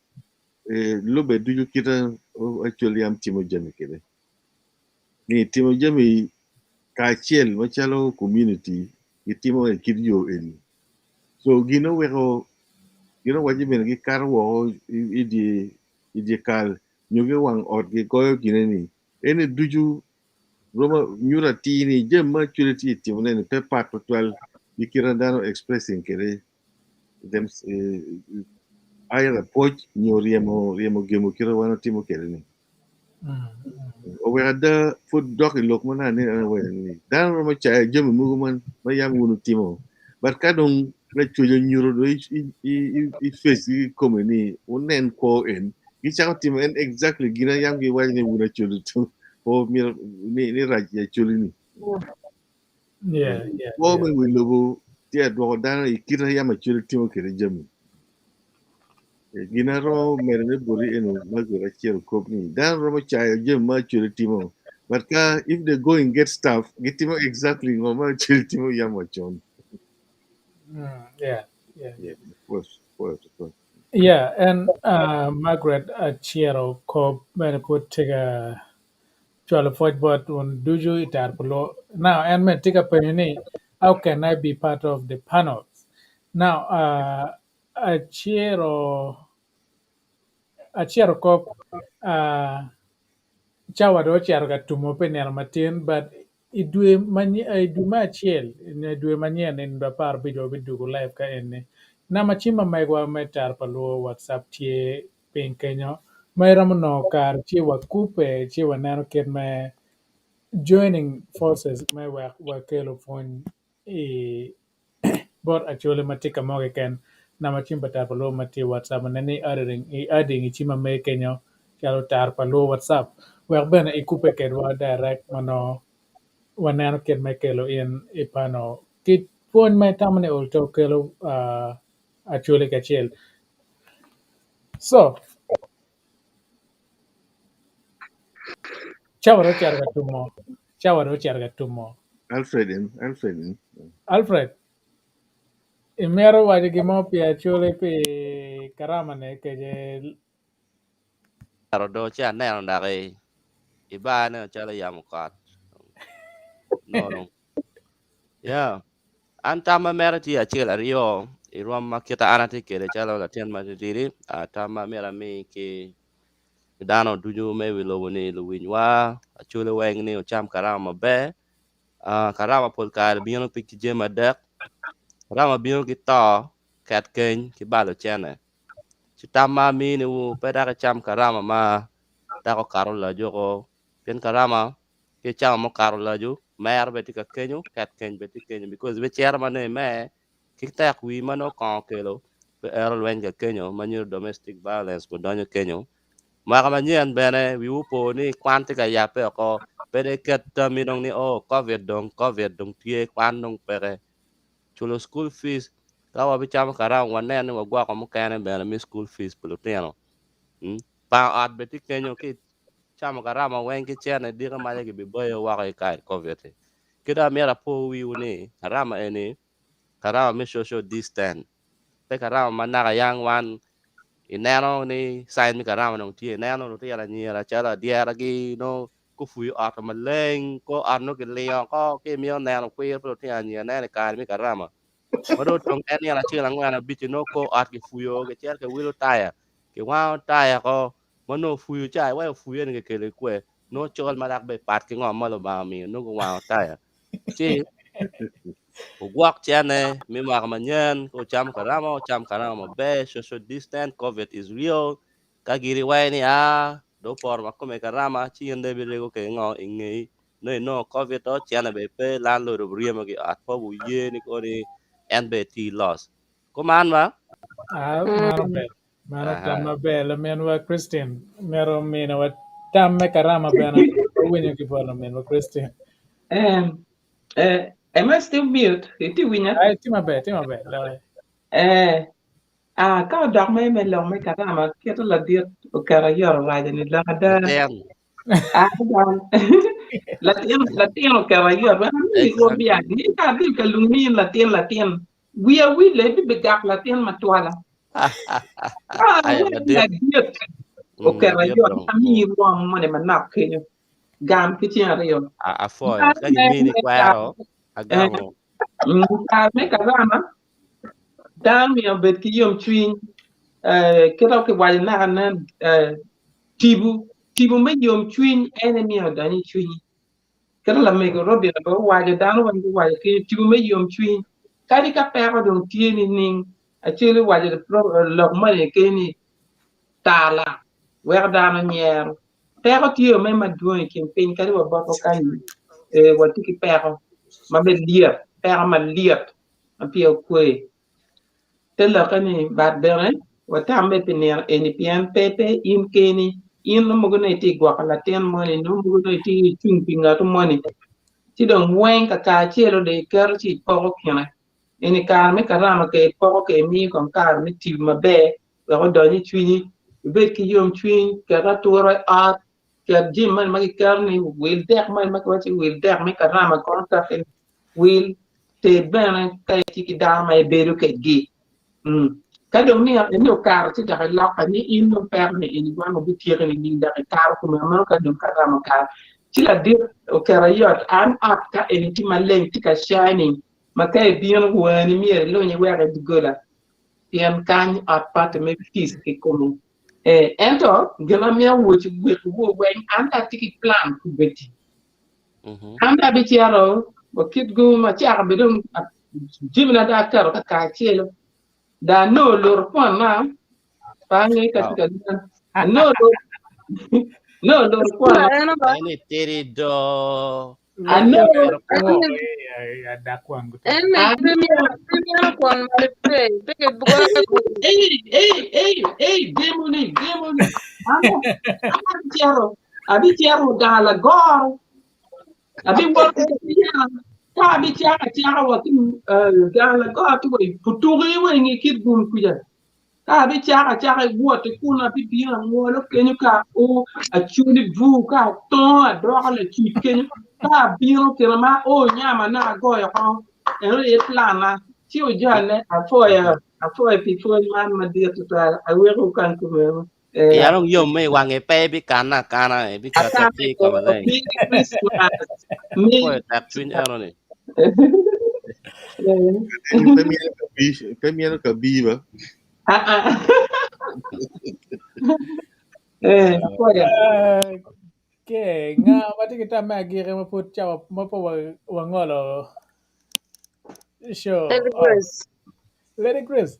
eh, lube ducu kite actually yam timo jami kwede. Ni timo jami kacel macalo community gitimo i kit yo eni. So gin oweko gin owaco bene gikato woko i dye i dye kal nyo ki wang ot gigoyo gine ni eni ducu romo nyuto atir ni jami ma actually tye itimone ni pe pat tutwal ki kite ma dano expressing kwede them eh, either pwoc nyo ryemo ryemo gemo kite wan watimo kwede ni. Oweko ada pud dok i lok ma nani en awaco ni dano romo cayo jami mogo ma ma yam wun wutimo but ka dong lacwec onyuto dong i, i, i, i, i face gi kikome ni wunen kwo en gicako timo en exactly gin ma yam giwaco ni wun acholi to pe myero ni, ni rac i acholi ni. Yeah, yeah, Kwo yeah. me wi lobo tye adwoko dano i kite yam acholi timo kwede jami. Eh, Gin aromo medo ne boti eno Margaret acel kop ni dano romo cayo jami ma acholi timo but ka if they go and get stuff gitimo exactly ngo ma acholi timo yam wacon. Yeah, yeah. Yeah, of course, of course, of course. Yeah, and Margaret Achiero Kob bene pud tye ka cwalo pwoc bot wun ducu i tar pa luo. Now en bene tye ka penyo ni how can I be part of the panel? Now uh, aciro aciro kop uh, cawa dong ocito ka tumo pi nino matin but i dwe ma i dwe me acel nyo i dwe manyen i nino 15 wabidwogo live ka eni. Namba cim ma megwa me tar pa luo WhatsApp tye piny kenyo ma iromo nongo kare ci wakubbe ci waneno kit me joining forces me wek wakelo pwony i bot Acholi ma tye ka mo keken. Namba cim pa tar pa luo ma tye i WhatsApp nen ni i adding i cim ma megi kenyo calo tar pa luo WhatsApp wek bene ikubbe kedwa direct ma nongo waneno kit me kelo in i panel ki pwony ma itamo ni olto kelo Acholi kacel. So, cawa dong ocito ka tumo. Cawa dong ocito ka tumo. Alfred, in, Alfred. In. Alfred, imito waco gin mo pi Acholi pi karama ni kece Ero do ci aneno dok i bar ne calo yamo kot. No, no. Yeah. An tam ma mere tye acel aryo i rwom ma kita an atye kwede calo latin ma titidi, tam ma myero ami ki dano ducu me wi lobo ni luwinywa Acholi weng ni wucam karama maber. Karama pol kare bino pi ki jami adek, karama bino ki to, ket keny ki balo cene. Ci tam ma aminiwu pe dok icam karama ma dok okato lajuko pien karama ki cawa mukato lacu mer bene tye ka kenyo ket keny bene tye kenyo because ibicito ma nongo imer ki tek wii ma nongo kongo okelo pi ero lweny ka kenyo ma nyuto domestic violence gudonyo kenyo. Mwaka manyen bene wiwu opo ni kwan tye ka yabbe oko pe dong iket tammi dong ni oh covid dong covid dong tye kwan dong peke culo school fees ka wabicamo karama wanen ni wagwoko mukene bene me school fees pi lutino pango ot bene tye kenyo ki camo karama weng ki cene diki maca kibibayo woko i kare covid-ti. Ki dong amyero apo wiwu ni karama eni karama me social distance pe karama ma naka yang wan ineno ni sign me karama dong tye ineno lutino anyira calo adyeragi nongo gupuyo ot maleng kor ot nongo kilingo oko ki imiyo neno kwir pa lutino anyira neno i kare me karama ma dong otong en nino acel angwen abic-ci nongo kor ot kipuyo kicito kiwilo taya kiwango taya oko ma nongo opuyo ca iwaco opuye ni kikelo ikwe nongo col ma dok bene pat ki ngo ma Lubanga omiyo nongo guwango taya ci ogwok cene me mwaka manyen ka ocamo karama ocam karama maber social distance covid is real ka giri iwaco ni aa dong oporo ma kome karama ci in dong ibirego kwede ngo ingei nongo inongo covid to cene bene pe landlord obiryemo ki ot pe oye ni koni en bene tye loss kuman ba Ah, mano ber. Mano tam maber laminwa Christine mito miniwa tam me karama bene wawinyo ki bot laminwa Christine. Um, am I still mute? Iti winya? Ai, tye maber, tye maber. Loe. Eh, ah, ka odok me me lok me karama, keto ladit oketo ayot owaco ni lok ada. Latin. Ah, dan. Latin, latin oketo ayot. Wek ami rwom biya. Ni ka abi ka lung ni latin, latin. Wiya wille ibibigak latin matwala. Ah, Aya wek madit. ladit Mm, oketo madit ayot dong. ami rwom moni manok kenyo. Gam ki ceng aryo. A- Afoyo. Mar Ka me gimini me kwero, kare, eh, agamo. kare me karama, dano myero obed ki yomcwiny. Eh, kit ma kiwaco naka nen, eh, tipo, tipo me yomcwiny en aye myero odony i cwinyi. Kit ma lamego Robin bene owaco, dano weng guwaco ki tipo me yomcwiny. Kadi ka peko dong tye nining, acel owaco lok moni keni ni tar lak weko dano nyero. Peko tye me madwong i kin piny kadi wa botwa kany watye ki peko ma bene lyet, peko malyet ma peya okwe. Te lokke ni bat bene watamme pi nino eni pien pe pe in keni, in nongo mogo nongo itye gwoko latin moni, nongo mogo nongo itye icung pi ngatu moni ci dong weng kakacelo dong iketo ci ipoko kine. Eni kare me karama ke ipoko ke imiyo kong kare me tiyo maber wek odony i cwinyi, ibed ki yomcwiny, ket atura i ot, ket jami moni ma giketo ni wil dek moni ma kiwaco ni wil dek me karama kono kaki wil ted bene ka itye ki dano ma ibedo kedgi. Ka dong nino eni okato ci dok ilokke ni in dong peko ni eni wan wabityeki nining dok ikato kumeno meno ka dong karama okato. Ci ladit oketo ayot an ot ka eni tye maleng tye ka shining ma ka ibino wani myero iluny iwek i doggola pien kany ot party me peace kikome. Eh, ento gin ma mito woco weko woo weng an dong atye ki plan kubedi. An dong abicito wa kit gum acako bed dong jamina dong aketo kakacelo Dong anongo luto kwonna, pe angeyo ka tye ka nen. Anongo luto anongo luto kwonna. En itidi do. Anongo En pe myero pe myero kwon malo pe pe kibwoyo Ei, ei, ei, ei, demo-ni, demo-ni. An an abicito, abicito gang lagoro. Abiwoto ki yat, ka abicako acaka wa ki gang lagot wa i putuki wa i nge kit gum kuca. Ka abicako acaka i wot i kunu abibino angolo kenyo ka ao acoli bur ka atongo adoko lacuc kenyo ka abino kine ma ao nyama na agoyo oko eno aye plana ci ojone apwoyo apwoyo pi pwony man madit tutwal aweko kany kumeno. Eh. Ya dong yom me i wange pe ibikanne akana, ibiketo atir ka maleng. Merry Christmas. Merry Pwoyo tek cwiny eno ni. Pe myero ka bi, pe myero ka bi ba. Ah, ah. Eh, apwoyo. Okay, nga ma tye ki tam me agiki ma pud cawa ma pe wangolo show Lady off. Grace. Lady Grace.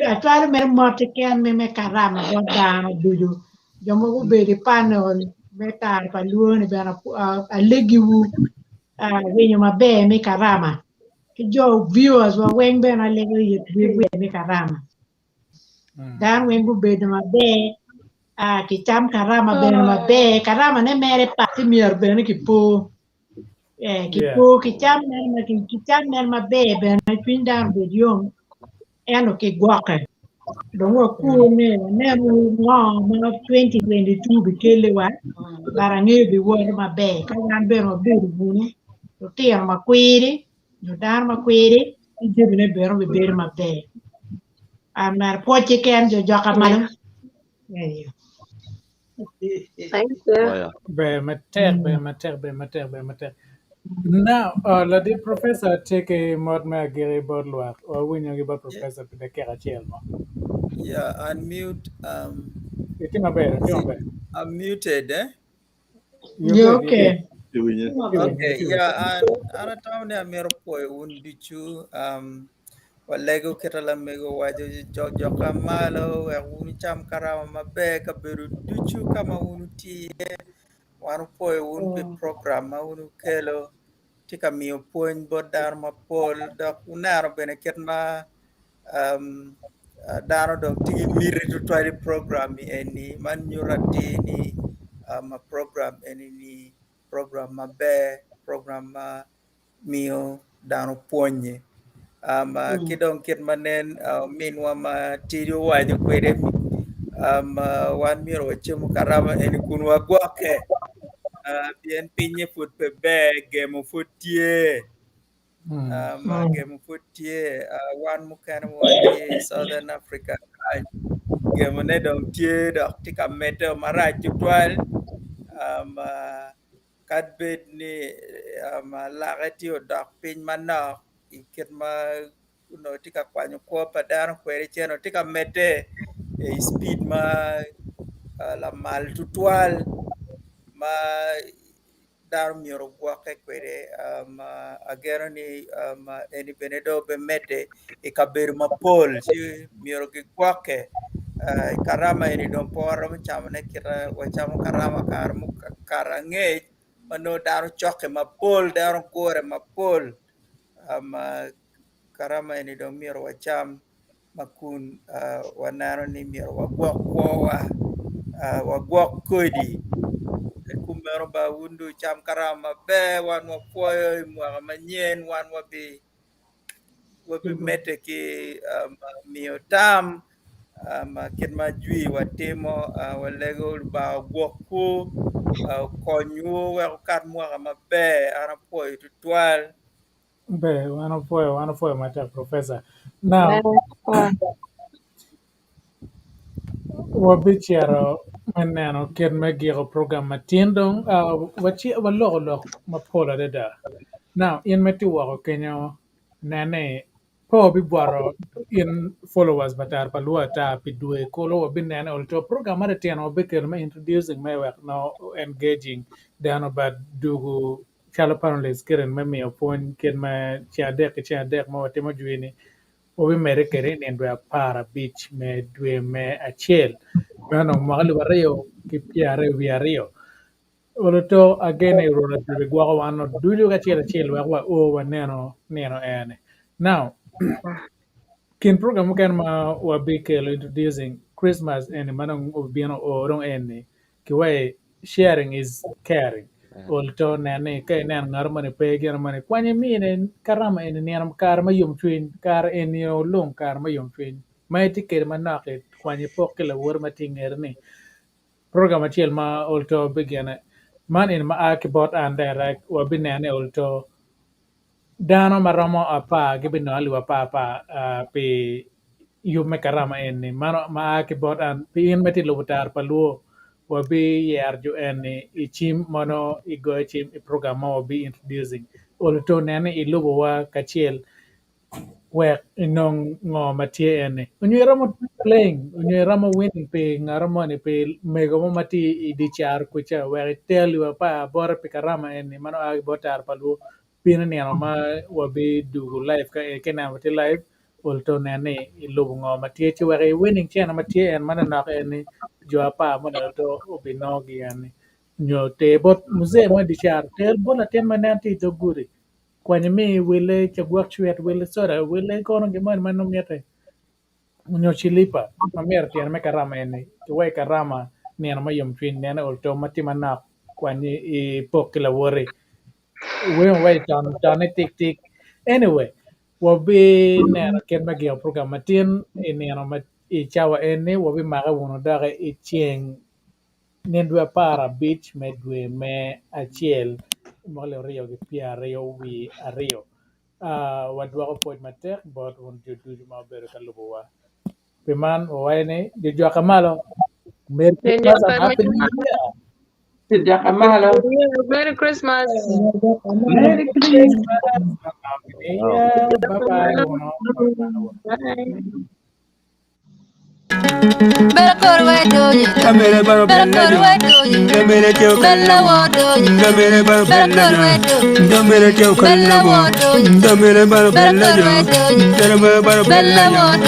Acwalo mere mot keken me karama bot dano ducu jo ma gubedo i panel me kare pa lwoni bene alegiwu winyo maber me karama ki jo viewers wa weng bene alego yetgi me karama dano weng gubedo maber ki cam karama bene maber karama ne mere pat ci myero bene ki po Ki po ki cam mere ki cam mere maber bene cwiny dano obed yom ento ki gwokke dong wakur ni wanen ngo ma 2022 bikeliwa but angeyo biwoto maber ka wan bene wabedo bunu lutino makwiri nyo dano makwiri ci jamine bene obibedo maber an mere pwoc keken jo joka malo. Thank you. Pwoyo. Ber matek, ber matek, ber matek, ber matek. Now, ladit professor tye ki mot me agiki bot lwak. Wawinyo ki bot professor pi dakika acel mo. Yeah, unmute. Itye maber, Is itye it, maber. I'm muted, eh? You're You're good, you're okay. good. Iwinyo. Itye winyo, Okay, itye winyo. yeah, an atamo ni amito pwoyo wun ducu. Walego kita lamego owaco jok joka malo wek wun wucam karama maber kabedo ducu ka ma wun wutye iye. Wan wupwoyo wun pi program ma wun wukelo tye ka miyo pwony bot dano mapol dok wuneno bene kit ma um, dano dong tye ki miti tutwal i program eni man nyuto atir ni um, program eni ni program maber program ma miyo dano pwonye. Um, ki dong kit ma nen uh, minwa ma tidi owaco kwede um, wan myero wacemu karama eni kun wagwokke uh, pien pinye pud pe ber gemo pud tye um, gemo pud tye uh, wan mukene ma watye i Southern Africa kany gemone dong tye dok tye ka medde marac tutwal um, uh, Kadi bed ni lake tye odok piny manok i kit ma onongo tye ka kwanyo kwo pa dano kwede ci ento tye ka medde i cipid ma lamal tutwal ma dano myero ogwokke kwede ageno ni eni bene dong obimedde i kabedo mapol ci myero gigwokke karama eni dong pe waromo camone kite wacamo karama kare mukato angec ma nongo dano cokke mapol dano gure mapol karama eni dong myero wacam ma kun waneno ni myero wagwok kwowa wagwok kodi kumeno ba wun dong wucam karama maber wan wapwoyo i mwaka manyen wan wabi wabimedde ki miyo tam kit ma jwi watimo walego Lubanga ogwokwu okonywu wek wukat mwaka maber an apwoyo tutwal. Ber, wan opwoyo, wan opwoyo matek professor. Now, Wabicito me neno kit me giko program matin dong waloko lok mapol adada. Now in ma itye woko kenyo nen ni pe wabibwoto in followers pa Tar pa Luo ata pi dwe kulu wabinene ol to program ma litino wabikelo me introducing me wek nongo engaging dano but dugu calo panelists kiti me miyo pwony kit me ceng adek ki ceng adek ma watimo jwi-ni wabimedde kwede i nino dwe 15 me dwe me acel meno dong mwaka alip 2022. Oluto agene i Rwot Adubi gwoko wan ducu kacel acel wek wa o waneno nino eni. Now, kin program mukene ma wabikelo introducing Christmas eni ma dong obibino o dong eni ki wai sharing is caring. Oluto nen ni ka ineno ngat moni pe gino moni kwany imine karama eni nino kare me yomcwiny kare eni olung kare me yomcwiny ma itye kwede manok-ki kwany ipok ki lawoti ma tye ingeti ni Program acel ma olto bigene man eni ma a ki bot an direct wabineno ni olto dano ma romo apar gibinongo alip apar apar pi yub me karama eni mano ma a ki bot an pi in ma itye ka lubo tar pa luo wabiyero jo eni i cim ma nongo igoyo cim i program ma wabi introducing olto nen ni ilubowa kacel wek inong ngo ma tye eni onyo iromo playing onyo iromo winning pi ngat moni pi mego mo ma tye i dye caro kuca wek iter alip apar bote pi karama eni ma nongo a ki bot tara pa luo bino nino ma wabidugo live ka ineno watye live ol to nen ni ilubo ngo ma tye ci wek i winning cene ma tye en manonok eni jo apar moni to obinongogi eni nyo ter bot muzee mo i dye caro ter bot latin ma nen tye i dog gudi Kwany imi wille cagwok cwit, wille soda, wille kono gin moni ma nongo mitte nyo cilipa ma myero tyene me karama eni ki wa i karama nino me yomcwiny nene ol tom ma tye manok kwany ipok ki lawoti weng wa i ton tonne tik tik anyway wabineno kit me giko program matin i nino ma i cawa eni wabimake wunu doki i ceng Nino dwe 15 me dwe me acel mwaka 2022, wadwoko pwoc matek bot wun jo ducu ma wubedo ka lubowa. Pi man, wawaco ni, Jojoka malo! Merry Christmas and Happy New Year! Jojoka malo! Merry Christmas! Merry Christmas and Happy New Year! Bye bye. Bye.